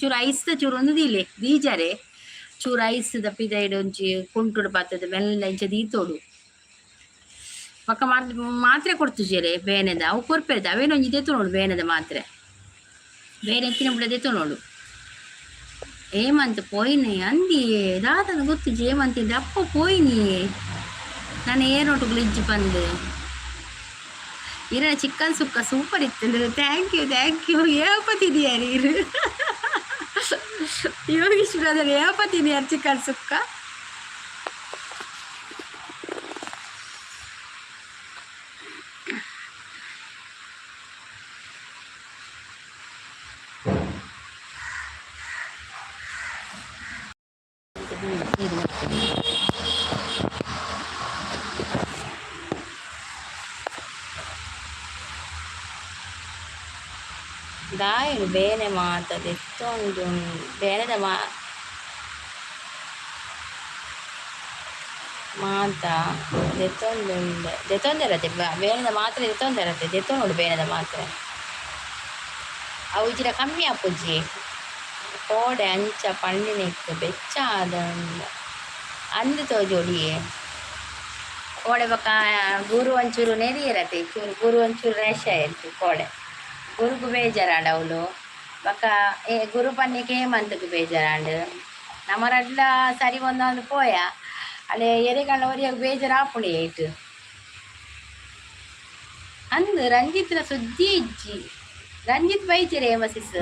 ಚೂರು ಐಸ್ದ ಚೂರು ಒಂದು ದೀಲೆ ದೀಜಾರೆ. ಚೂರು ಐಸ್ದ ಪಿದೈಡ್ ಒಂಜಿ ಕುಂಟುಡು ಪತ್ತದ ಮೆಲ್ಲ ಇಂಚ ದೀತೋಡು. ಪಕ್ಕ ಮಾತ್ರೆ ಮಾತ್ರೆ ಕೊಡ್ತುಜೆರೆ ಬೇನೆದ. ಅವು ಕೊರ್ಪೆದ ಅವೇನೊಂಜಿ ದೆತ್ತೊನೋಡು. ಬೇನೆದ ಮಾತ್ರೆ ಬೇನೆ ಎತ್ತಿನ ಬಿಡ ದೆತ್ತೊನೋಡು. ಹೇಮಂತ್ ಪೋಯಿನಿ ಅಂದಿಯೇ ದಾದನ ಗೊತ್ತುಜಿ. ಹೇಮಂತ್ ಅಪ್ಪ ಪೋಯಿನಿ ನಾನು ಏರೋಟುಗಳು ಇಜ್ಜಿ ಬಂದು. ಇರ ಚಿಕನ್ ಸುಕ್ಕ ಸೂಪರ್ ಇತ್ತು. Thank you, thank you. ಏಪ ತಿನ್ನಿಯಾರ ಇರು ಯೋಗೀಶ್ ಬ್ರದರ್? ಏಪ ತಿನ್ನಿಯಾರ ಚಿಕನ್ ಸುಕ್ಕ? ಇದು ಮಾಡ್ತೀನಿ. ದಾಯನು ಬೇನೆ ಮಾತದೆ ಎತ್ತೊಂದು ಬೇನೆದ ಮಾ ಮಾತ ದೆತ್ತೊಂದುಂಡೆ ದೆತ್ತೊಂದಿರತ್ತೆ. ಬೇನೆದ ಮಾತ್ರೆ ದೆತ್ತೊಂದಿರತ್ತೆ. ದೆತ್ತೊಂಡು ಬೇನೆದ ಮಾತ್ರೆ ಅವು ಇಜ್ಜಿಡ ಕಮ್ಮಿ ಆಪುಜಿ. ಕೋಡೆ ಅಂಚ ಪಂಡಿನೆಕ್ ಬೆಚ್ಚ ಆದಂಡ ಅಂದ್ ತೋಜೊಡಿಯೇ. ಕೋಡೆ ಬೊಕ ಗುರು ಒಂಚೂರು ನೆರಿಯರತೆ. ಚೂರು ಗುರು ಒಂಚೂರು ರೇಷ ಆಯ್ತು. ಕೋಡೆ ಗುರುಗು ಬೇಜಾರಾಂಡ ಅವಳು. ಬೊಕ ಏ ಗುರು ಪನ್ನಿಕೆ ಹೇಮಂತ್ಗ್ ಬೇಜಾರಾಂಡ್. ನಮ ರಡ್ಲ ಸರಿ ಒಂದೊಂದು ಪೋಯ ಅಡೆ ಎರೆಗಂಡ ಒರಿಯಾಗ ಬೇಜಾರು ಆಪುಂಡು ಏಟ್ ಅಂದ್. ರಂಜಿತ್ನ ಸುದ್ದಿ ಇಜ್ಜಿ. ರಂಜಿತ್ ಬೈಜೆರೆ ಹೇಮಸಿಸ್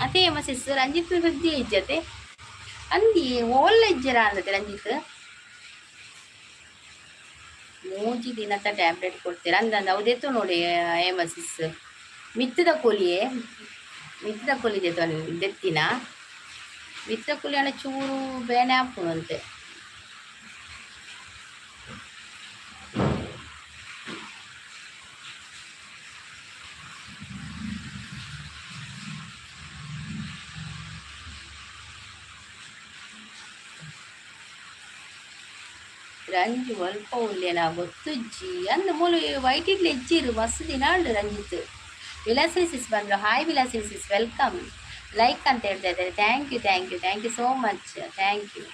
ಅತೆ? ಹೇಮಸಿಸ್ ರಂಜಿತ್ ಸುದ್ದಿ ಇಜ್ಜತೆ ಅಂದಿ. ಓಲ್ಲ ಇಜ್ಜರ ಅಂದತೆ ರಂಜಿತ್. ಮೂಜಿ ದಿನದ ಟ್ಯಾಬ್ಲೆಟ್ ಕೊಡ್ತೀರ ಅಂದಂದ. ಅವು ನೋಡಿ ಹೇಮಸಿಸ್. ಮಿತ್ತದ ಕೂಲಿಯೇ, ಮಿತ್ತದ ಕೂಲಿ ದೆತ್ತಿನ. ಮಿತ್ತ ಕೂಲಿ ಅಣ್ಣ ಚೂರು ಬೇನೆ ಆಪುಣಂತೆ. ರಂಜು ಅಲ್ಪ ಉಲ್ಲೇನ ಗೊತ್ತುಜ್ಜಿ ಅಂದ್. ಮೂಲು ವೈಟ್ ಇಡ್ಲಿ ಇಜ್ಜಿರು ಮಸ್ತ್ ದಿನ ಉಂಡು ರಂಜಿತ್. ವಿಲಾಸಿನಿ ಸಿಸ್ ಬಂದರು. Hi Vilasini sis, welcome. Like ಅಂತ ಹೇಳ್ತಾ ಇದ್ದಾರೆ. Thank you, thank you, thank you so much. Thank you,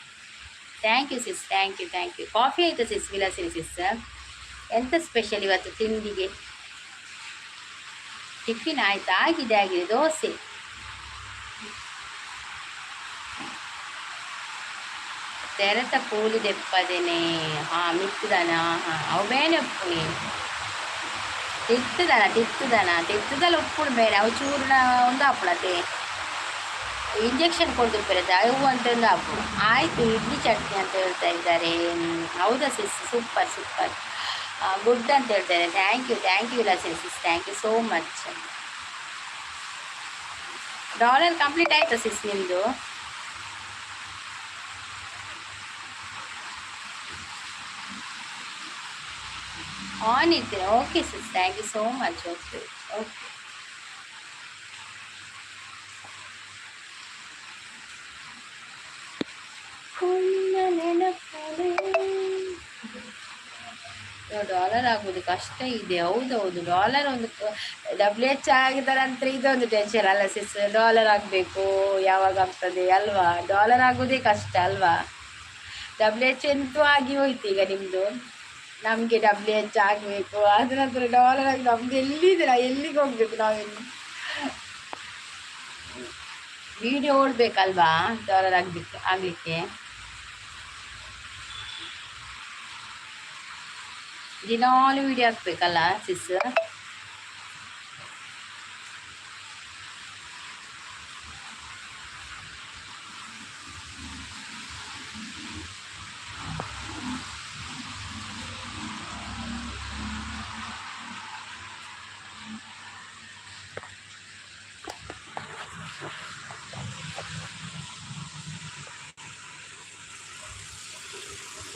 thank you sis, thank you, thank you. Coffee ಆಯಿತು ಸಿಸ್? ವಿಲಾಸಿನಿ ಸಿಸ್, ಎಂತ ಸ್ಪೆಷಲ್ ಇವತ್ತು ತಿಂಡಿಗೆ? ಟಿಫಿನ್ ಆಯ್ತಾ? ಆಗಿದೆ, ಆಗಿದೆ. ದೋಸೆ. ತೆರೆತ ಕೂಲಿ ದೆಪ್ಪದೇನೆ. ಹಾಂ, ಮಿತ್ತದನ. ಹಾಂ, ಅವು ಬೇನೆ ಉಪ್ಪುನಿ ತಿತ್ತದನ ತಿತ್ತದನ ತಿತ್ತದಲ್ಲ ಉಪ್ಪುಡು ಬೇರೆ. ಅವು ಚೂರ್ಣ ಒಂದು ಆಪುಣತೆ ಇಂಜೆಕ್ಷನ್ ಕೊಡ್ದು ಅವು ಅಂತ ಒಂದು ಆಪುಡು. ಆಯಿತು. ಇಡ್ಲಿ ಚಟ್ನಿ ಅಂತ ಹೇಳ್ತಾ ಇದ್ದಾರೆ. ಹೌದಾ ಸಿಸ್? ಸೂಪರ್ ಸೂಪರ್, ಗುಡ್ ಅಂತ ಹೇಳ್ತಾ ಇದ್ದಾರೆ. Thank you, thank you ಇಲ್ಲ sis, thank you so much. Dollar complete ಆಯಿತಾ ಸಿಸ್ ನಿಮ್ಮದು? ಆನ್ ಇದ್ದೀರಾ? Okay sis, thank you so much. Okay okay. Dollar ಆಗುವುದು ಕಷ್ಟ ಇದೆ. ಹೌದೌದು, ಡಾಲರ್ ಒಂದು ಡಬ್ಲ್ಯೂ ಎಚ್ ಆಗಿದ ನಂತರ ಇದೊಂದು ಟೆನ್ಷನ್ ಅಲ್ಲ ಸಿಸ್? ಡಾಲರ್ ಆಗಬೇಕು, ಯಾವಾಗ ಆಗ್ತದೆ ಅಲ್ವಾ? ಡಾಲರ್ ಆಗೋದೇ ಕಷ್ಟ ಅಲ್ವಾ? ಡಬ್ಲ್ಯೂ ಎಚ್ ಎಂತೂ ಆಗಿ ಹೋಯ್ತು ಈಗ ನಿಮ್ಮದು. ನಮಗೆ ಡಬ್ಲ್ಯೂ ಎಚ್ ಆಗಬೇಕು, ಅದ ನಂತರ ಡಾಲರ್ ಆಗಿ ನಮ್ದು ಎಲ್ಲಿದೆ, ನಾವು ಎಲ್ಲಿಗೆ ಹೋಗ್ಬೇಕು? ನಾವೆಲ್ಲಿ ವಿಡಿಯೋ ಓಡ್ಬೇಕಲ್ವಾ ಡಾಲರ್ ಆಗ್ಬೇಕು ಆಗ್ಲಿಕ್ಕೆ? ದಿನಾಲು ವಿಡಿಯೋ ಹಾಕ್ಬೇಕಲ್ಲ ಸಿಸ್?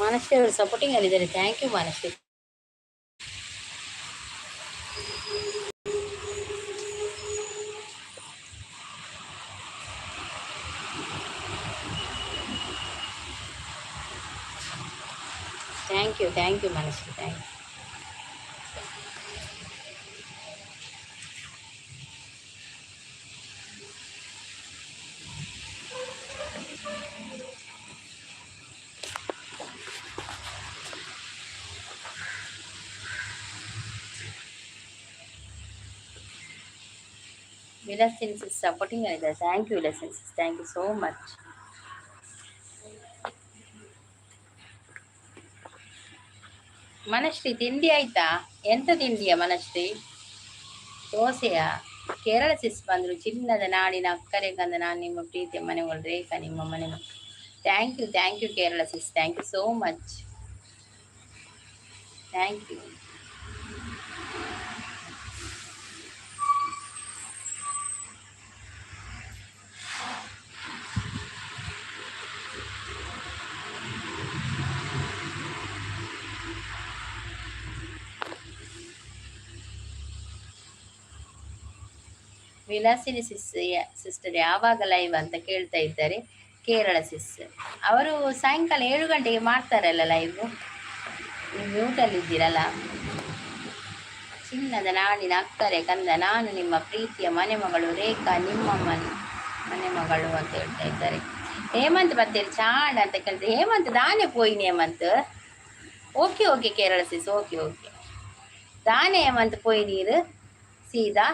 ಮನಶ್ರೀ ಅವರು ಸಪೋರ್ಟಿಂಗ್ ಅಲ್ಲಿದ್ದಾರೆ. Thank you Manashree. Thank you, thank you Manashree, thank you. Vilasini sis supporting ಆಗಿದ್ದಾರೆ. Thank you Vilasini sis, thank you so much. Manashree ತಿಂಡಿ ಆಯ್ತಾ? ಎಂತ ತಿಂಡಿಯಾ ಮನಶ್ರೀ? ದೋಸೆಯಾ? ಕೇರಳ ಸಿಸ್ ಬಂದರು. ಚಿನ್ನದ ನಾಡಿನ ಅಕ್ಕರೆ ಕಂದ, ನಾನು ನಿಮ್ಮ ಪ್ರೀತಿಯ ಮನೆಗಳು ರೇಖಾ, ನಿಮ್ಮ ಮನೆ. Thank you, thank you Kerala sis, thank you so much, thank you. Vilasini sister ಯಾವಾಗ ಲೈವ್ ಅಂತ ಕೇಳ್ತಾ ಇದ್ದಾರೆ ಕೇರಳ ಸಿಸ್ ಅವರು. ಸಾಯಂಕಾಲ 7 ಗಂಟೆಗೆ ಮಾಡ್ತಾರಲ್ಲ ಲೈವ್, ನೀವು ಮ್ಯೂಟಲ್ಲಿದ್ದೀರಲ್ಲ. ಚಿನ್ನದ ನಾಡಿನ ಅಕ್ಕರೆ ಕಂದ, ನಾನು ನಿಮ್ಮ ಪ್ರೀತಿಯ ಮನೆ ಮಗಳು ರೇಖಾ, ನಿಮ್ಮ ಮನೆ ಮನೆ ಮಗಳು ಅಂತ ಹೇಳ್ತಾ ಇದ್ದಾರೆ. ಹೇಮಂತ್ ಬತ್ತೀರಿ ಚಾಂಡ್ ಅಂತ ಕೇಳ್ತಾರೆ. ಹೇಮಂತ್ ದಾನೆ ಪೋಯಿನಿ Hemanth. Okay okay Kerala sis, okay okay. ದಾನೆ ಹೇಮಂತ್ ಪೋಯಿ ನೀರು ಸೀದಾ.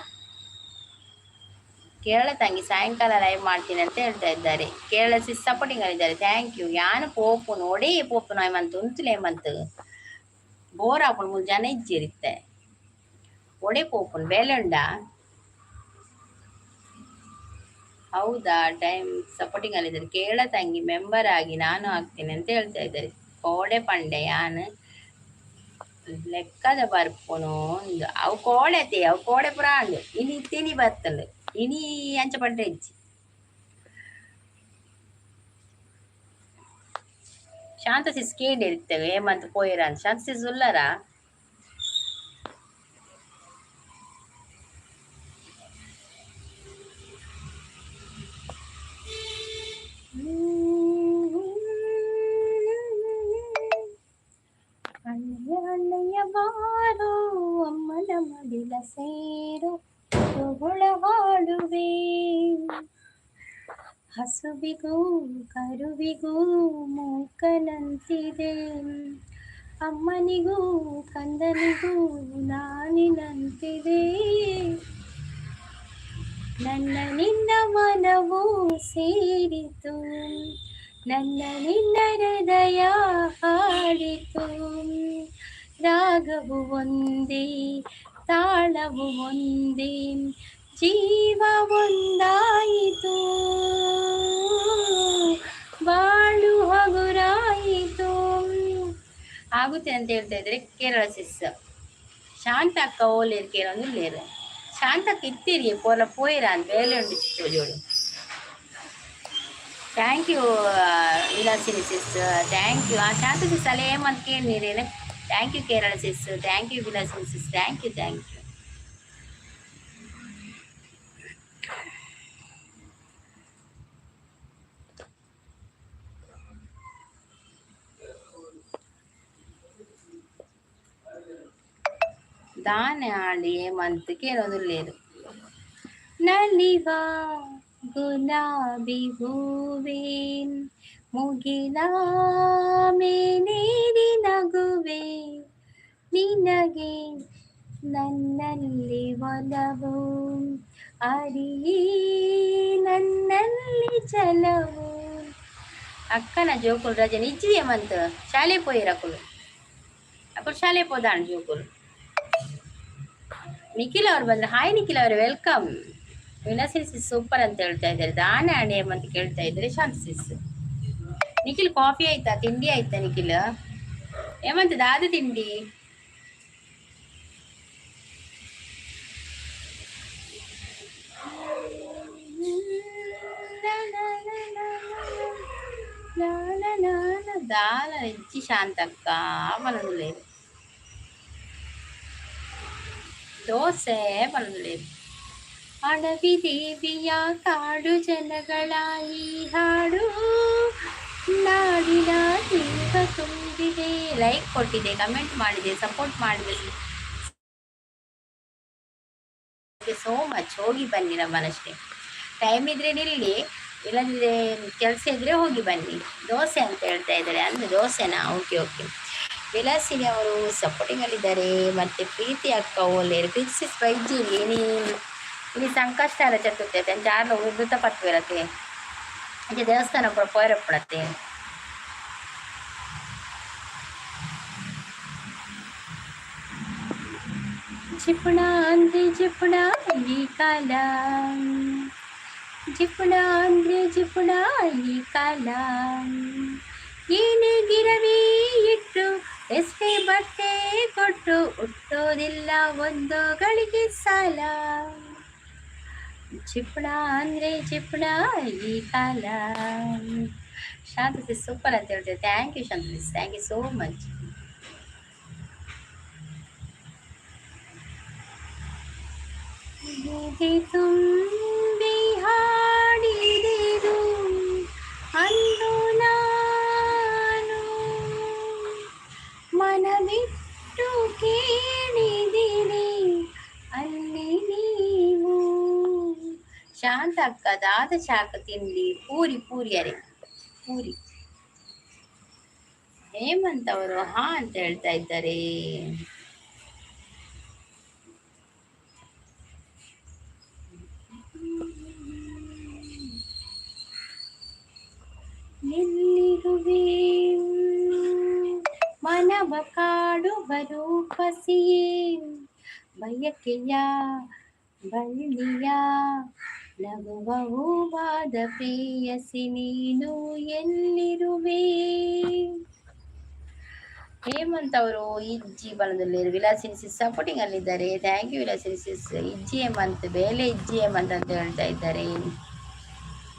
ಕೇರಳ ತಂಗಿ ಸಾಯಂಕಾಲ ಲೈವ್ ಮಾಡ್ತೀನಿ ಅಂತ ಹೇಳ್ತಾ ಇದ್ದಾರೆ. ಕೇರಳ ಸಿಸ್ ಸಪೋರ್ಟಿಂಗ್ ಇದ್ದಾರೆ. Thank you. ಯಾನು ಪೋಪು ನೋಡೇ ಪೋಪು ಹೇಮಂತ್ ಉಂತುಲೆ ಹೇಮಂತ್ ಬೋರ್ ಆಪುಂಡು, ಮೂಲು ಜನ ಇಜ್ಜಿರುತ್ತೆ. ಒಡೆ ಪೋಪುನ್ ಬೇಲೆ ಉಂಡಾ? ಹೌದಾ? Time supporting ಅಲ್ಲಿದ್ದಾರೆ. ಕೇರಳ ತಂಗಿ ಮೆಂಬರ್ ಆಗಿ ನಾನು ಆಗ್ತೀನಿ ಅಂತ ಹೇಳ್ತಾ ಇದ್ದಾರೆ. ಕೋಡೆ ಪಂಡೆ ಯಾನು ಲೆಕ್ಕದ ಬರ್ಪುನು ಒಂದು ಅವು ಕೋಡೆತೆ, ಅವು ಕೋಡೆ ಪುರ ಅಂಡು ಇನಿ ತಿನಿ ಬರ್ತಂಡು ಇನಿ ಅಂಚ ಪಂಡೆ ಇಜ್ಜಿ. ಶಾಂತ ಸಿಸ್ ಕೇಂದ್ರ ಇರ್ತೇವೆ ಹೇಮಂತ್ ಪೋಯಿರ ಅಂತ. ಶಾಂತ ಸಿಸ್ ಉಲ್ಲರಾ? ಅಣ್ಣಯ್ಯ ಅಣ್ಣಯ್ಯ ಬಾರೋ, ಅಮ್ಮನ ಮಡಿಲ ಸೇರೋ, ಹೊಳ ಹಾಡುವೆ. ಹಸುವಿಗೂ ಕರುವಿಗೂ ಮೂಕನಂತಿದೆ, ಅಮ್ಮನಿಗೂ ಕಂದನಿಗೂ ನಾನಿನಂತಿದೆ. ನನ್ನ ನಿನ್ನ ಮನವು ಸೇರಿತು, ನನ್ನ ನಿನ್ನ ಹೃದಯ ಹಾಡಿತು. ರಾಗವು ಒಂದೇ, ತಾಳವು ಒಂದೇ, ಜೀವ ಒಂದಾಯಿತು, ಬಾಳು ಹಗುರಾಯಿತು. ಆಗುತ್ತೆ ಅಂತ ಹೇಳ್ತಾ ಇದ್ದಾರೆ ಕೇರಳ ಸಿಸ್. ಶಾಂತ ಅಕ್ಕ ಓಲೇರು ಕೇರಳ ಲೇರು. ಶಾಂತಕ್ಕ ಇತ್ತೀರಿ ಪೋಲ ಪೋಯಿರ ಅಂತ ಬೇಲೆ ಉಂಟು ಜೋಡು. Thank you Vilasini sis, thank you. ಆ ಶಾಂತ ಸಿಸ್ ಅಲ್ಲೇ ಹೇಮಂತ್ ಕೇಳಿ. Thank you Kerala sis, thank you Vilasini sis, thank you, thank you. ದಾನೆ ಆಂಡ್ ಹೇಮಂತ್ ಕೇಳೋದಿಲ್ಲೇರು. ನಲಿವ ಗುಲಾಬಿ ಹೂವೇ, ಮುಗಿಲ ಮೇಲೇರಿ ನಗುವೆ, ನಿನಗೆ ನನ್ನಲ್ಲಿ ಒಲವು, ಅರಿಯೇ ನನ್ನಲ್ಲಿ ಛಲವು. ಅಕ್ಕನ ಜೋಕುಲು ರಜೆ ನಿಜ್ಜಿ ಹೇಮಂತ್, ಶಾಲೆ ಪೋಯಿರ ಅಕುಲು. ಅಕುಲು ಶಾಲೆ ಪೋದಾಣ್ ಜೋಕುಲು. ನಿಖಿಲ್ ಅವ್ರು ಬಂದ್ರೆ, ಹಾಯ್ ನಿಖಿಲ್ ಅವರು, welcome. ವಿಲಾಸಿನಿ ಸಿಸ್ ಸೂಪರ್ ಅಂತ ಹೇಳ್ತಾ ಇದ್ದಾರೆ. ದಾನೆ ಅಣೆ ಅಂತ ಕೇಳ್ತಾ ಇದ್ದಾರೆ ಶಾಂತ ಸಿಸ್. ನಿಖಿಲ್, ಕಾಫಿ ಆಯ್ತಾ? ತಿಂಡಿ ಆಯ್ತಾ ನಿಖಿಲ್? ಹೇಮಂತ್, ದಾದ ತಿಂಡಿ? ದಾಲ ಇಜ್ಜಿ ಶಾಂತಕ್ಕ, ಪನೊಂದುಲ್ಲೆರ್. ದೋಸೆ ಪನೊಂದುಲ್ಲೆರ್. ಅಡವಿ ದೇವಿಯ ಕಾಡು ಜನಗಳ ಈ ಹಾಡು ನಾಡಿನ ಜೀವ ತುಂಬಿದೆ. ಲೈಕ್ ಕೊಟ್ಟಿದೆ, ಕಮೆಂಟ್ ಮಾಡಿದೆ, ಸಪೋರ್ಟ್ ಮಾಡಿದೆ, ಸೋ ಮಚ್. ಹೋಗಿ ಬನ್ನಿ ನಮ್ಮನಷ್ಟೇ. ಟೈಮ್ ಇದ್ರೆ ನಿಲ್ಲಿ, ಇಲ್ಲಂದ್ರೆ ಕೆಲಸ ಇದ್ರೆ ಹೋಗಿ ಬನ್ನಿ. ದೋಸೆ ಅಂತ ಹೇಳ್ತಾ ಇದ್ದಾರೆ. ಅಂದ್ರೆ ದೋಸೆನಾ? Okay okay. ವಿಲಾಸಿನಿ ಅವರು ಸಪೋರ್ಟಿಂಗ್ ಅಲ್ಲಿದ್ದಾರೆ. ಮತ್ತೆ ಪ್ರೀತಿ ಅಕ್ಕ ಓಲೇರು. ಪ್ರೀತಿ ಸಿಸ್ ಬೈಜಿ. ಇನಿ ಇನಿ ಸಂಕಷ್ಟ ಚತುರ್ಥಿ ಅಂಚ ಆರ್ಲ ಉದ್ದುತ ಪತ್ವೆರತೆ. ಅಂಚ ದೇವಸ್ಥಾನ ಪೂರ ಪೋಯರಪ್ಪುಣತೆ. ಜಿಪುಣ ಅಂದ್ರೆ ಜಿಪುಣ ಈ ಕಾಲ, ಜಿಪುಣ ಅಂದ್ರೆ ಜಿಪುಣ ಈ ಕಾಲ. ಏನೇ ಗಿರವಿ ಇಟ್ಟು, ಎಷ್ಟೇ ಬಟ್ಟೆ ಕೊಟ್ಟು, ಹುಟ್ಟೋದಿಲ್ಲ ಒಂದು ಗಳಿಗೆ ಸಾಲ. ಜಿಪುಣ ಅಂದ್ರೆ ಜಿಪುಣ ಈ ಕಾಲ. ಶಾಂತ ಸೂಪರ್ ಅಂತ ಹೇಳ್ತೇವೆ. Thank you Shanta, thank you so much. ಎದೆ ತುಂಬಿ ಹಾಡಿದೆನು ಅಂದು ನಾನು, ಮನವಿಟ್ಟು ಕೇಳಿದಿರಿ ಅಲ್ಲಿ ನೀವು. ಶಾಂತ ಅಕ್ಕ, ದಾದ ಶಾಖ ತಿಂಡಿ? ಪೂರಿ, ಪೂರಿ. ಅರೆ, ಪೂರಿ. ಹೇಮಂತ್ ಅವರು ಹಾ ಅಂತ ಹೇಳ್ತಾ ಇದ್ದಾರೆ. ಎಲ್ಲಿರುವೆ ಮನವ ಕಾಡುವ ರೂಪಸಿಯೇ, ಬಯಕೆಯ ಬಳ್ಳಿಯ ನಗುವ ಹೂವಾದ ಪ್ರೇಯಸಿ ನೀನು ಎಲ್ಲಿರುವೆ? ಹೇಮಂತ್ ಅವರು ಇಜ್ಜಿ ಬಣದಲ್ಲಿ. ವಿಲಾಸಿನಿ ಸಿಸ್ ಸಪೋರ್ಟಿಂಗ್ ಅಲ್ಲಿದ್ದಾರೆ. Thank you Vilasini ಸಿಸ್. ಇಜ್ಜಿ ಹೇಮಂತ್, ಬೇಲೆ ಇಜ್ಜಿ ಹೇಮಂತ್ ಅಂತ ಹೇಳ್ತಾ ಇದ್ದಾರೆ.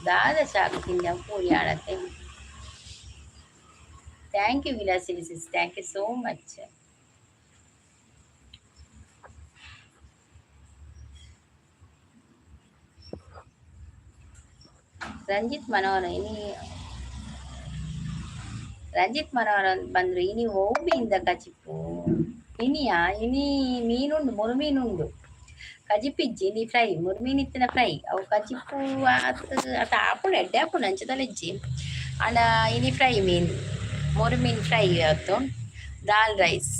ದಾದ ಶಾಕ್ ತಿಂದ? Puri ಆಡತ್ತೆ. Thank you Vilasini sis, thank you so much. Ranjith Manohar, ಇನಿ ರಂಜಿತ್ ಮನೋಹರ್ ಬಂದ್ರು. ಇನಿ ಓಬಿಯಿಂದ ಕಜಿಪು ಇನಿಯಾ? ಇನಿ ಮೀನುಂಡು, ಮುರು ಮೀನುಂಡು. ಕಜಿಪಿಜ್ಜಿ ಇನಿ, ಫ್ರೈ, ಮುರು ಮೀನು ಇತ್ತಿನ ಫ್ರೈ. ಅವು ಕಜಿಪು ಆತ್ ಅತ ಆಪುಂಡು, ಎಡ್ಡೆ ಆಪುಂಡು, ಅಂಚದಲ್ಲ ಇಜ್ಜಿ. ಆಂಡ ಇನಿ ಫ್ರೈ ಮೀನು, ಮುರು ಮೀನು ಫ್ರೈ ಆತು, ದಾಲ್ ರೈಸ್.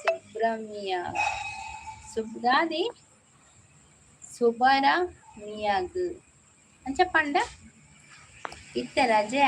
ಸುಬ್ರಹ್ಮಣ್ಯ ಸುಬ್ದಾದಿ ಸುಬರ ಮಿಯಾಗ್ ಅಂಚ ಪಂಡ ಇತ್ತೆ ರಜೆ.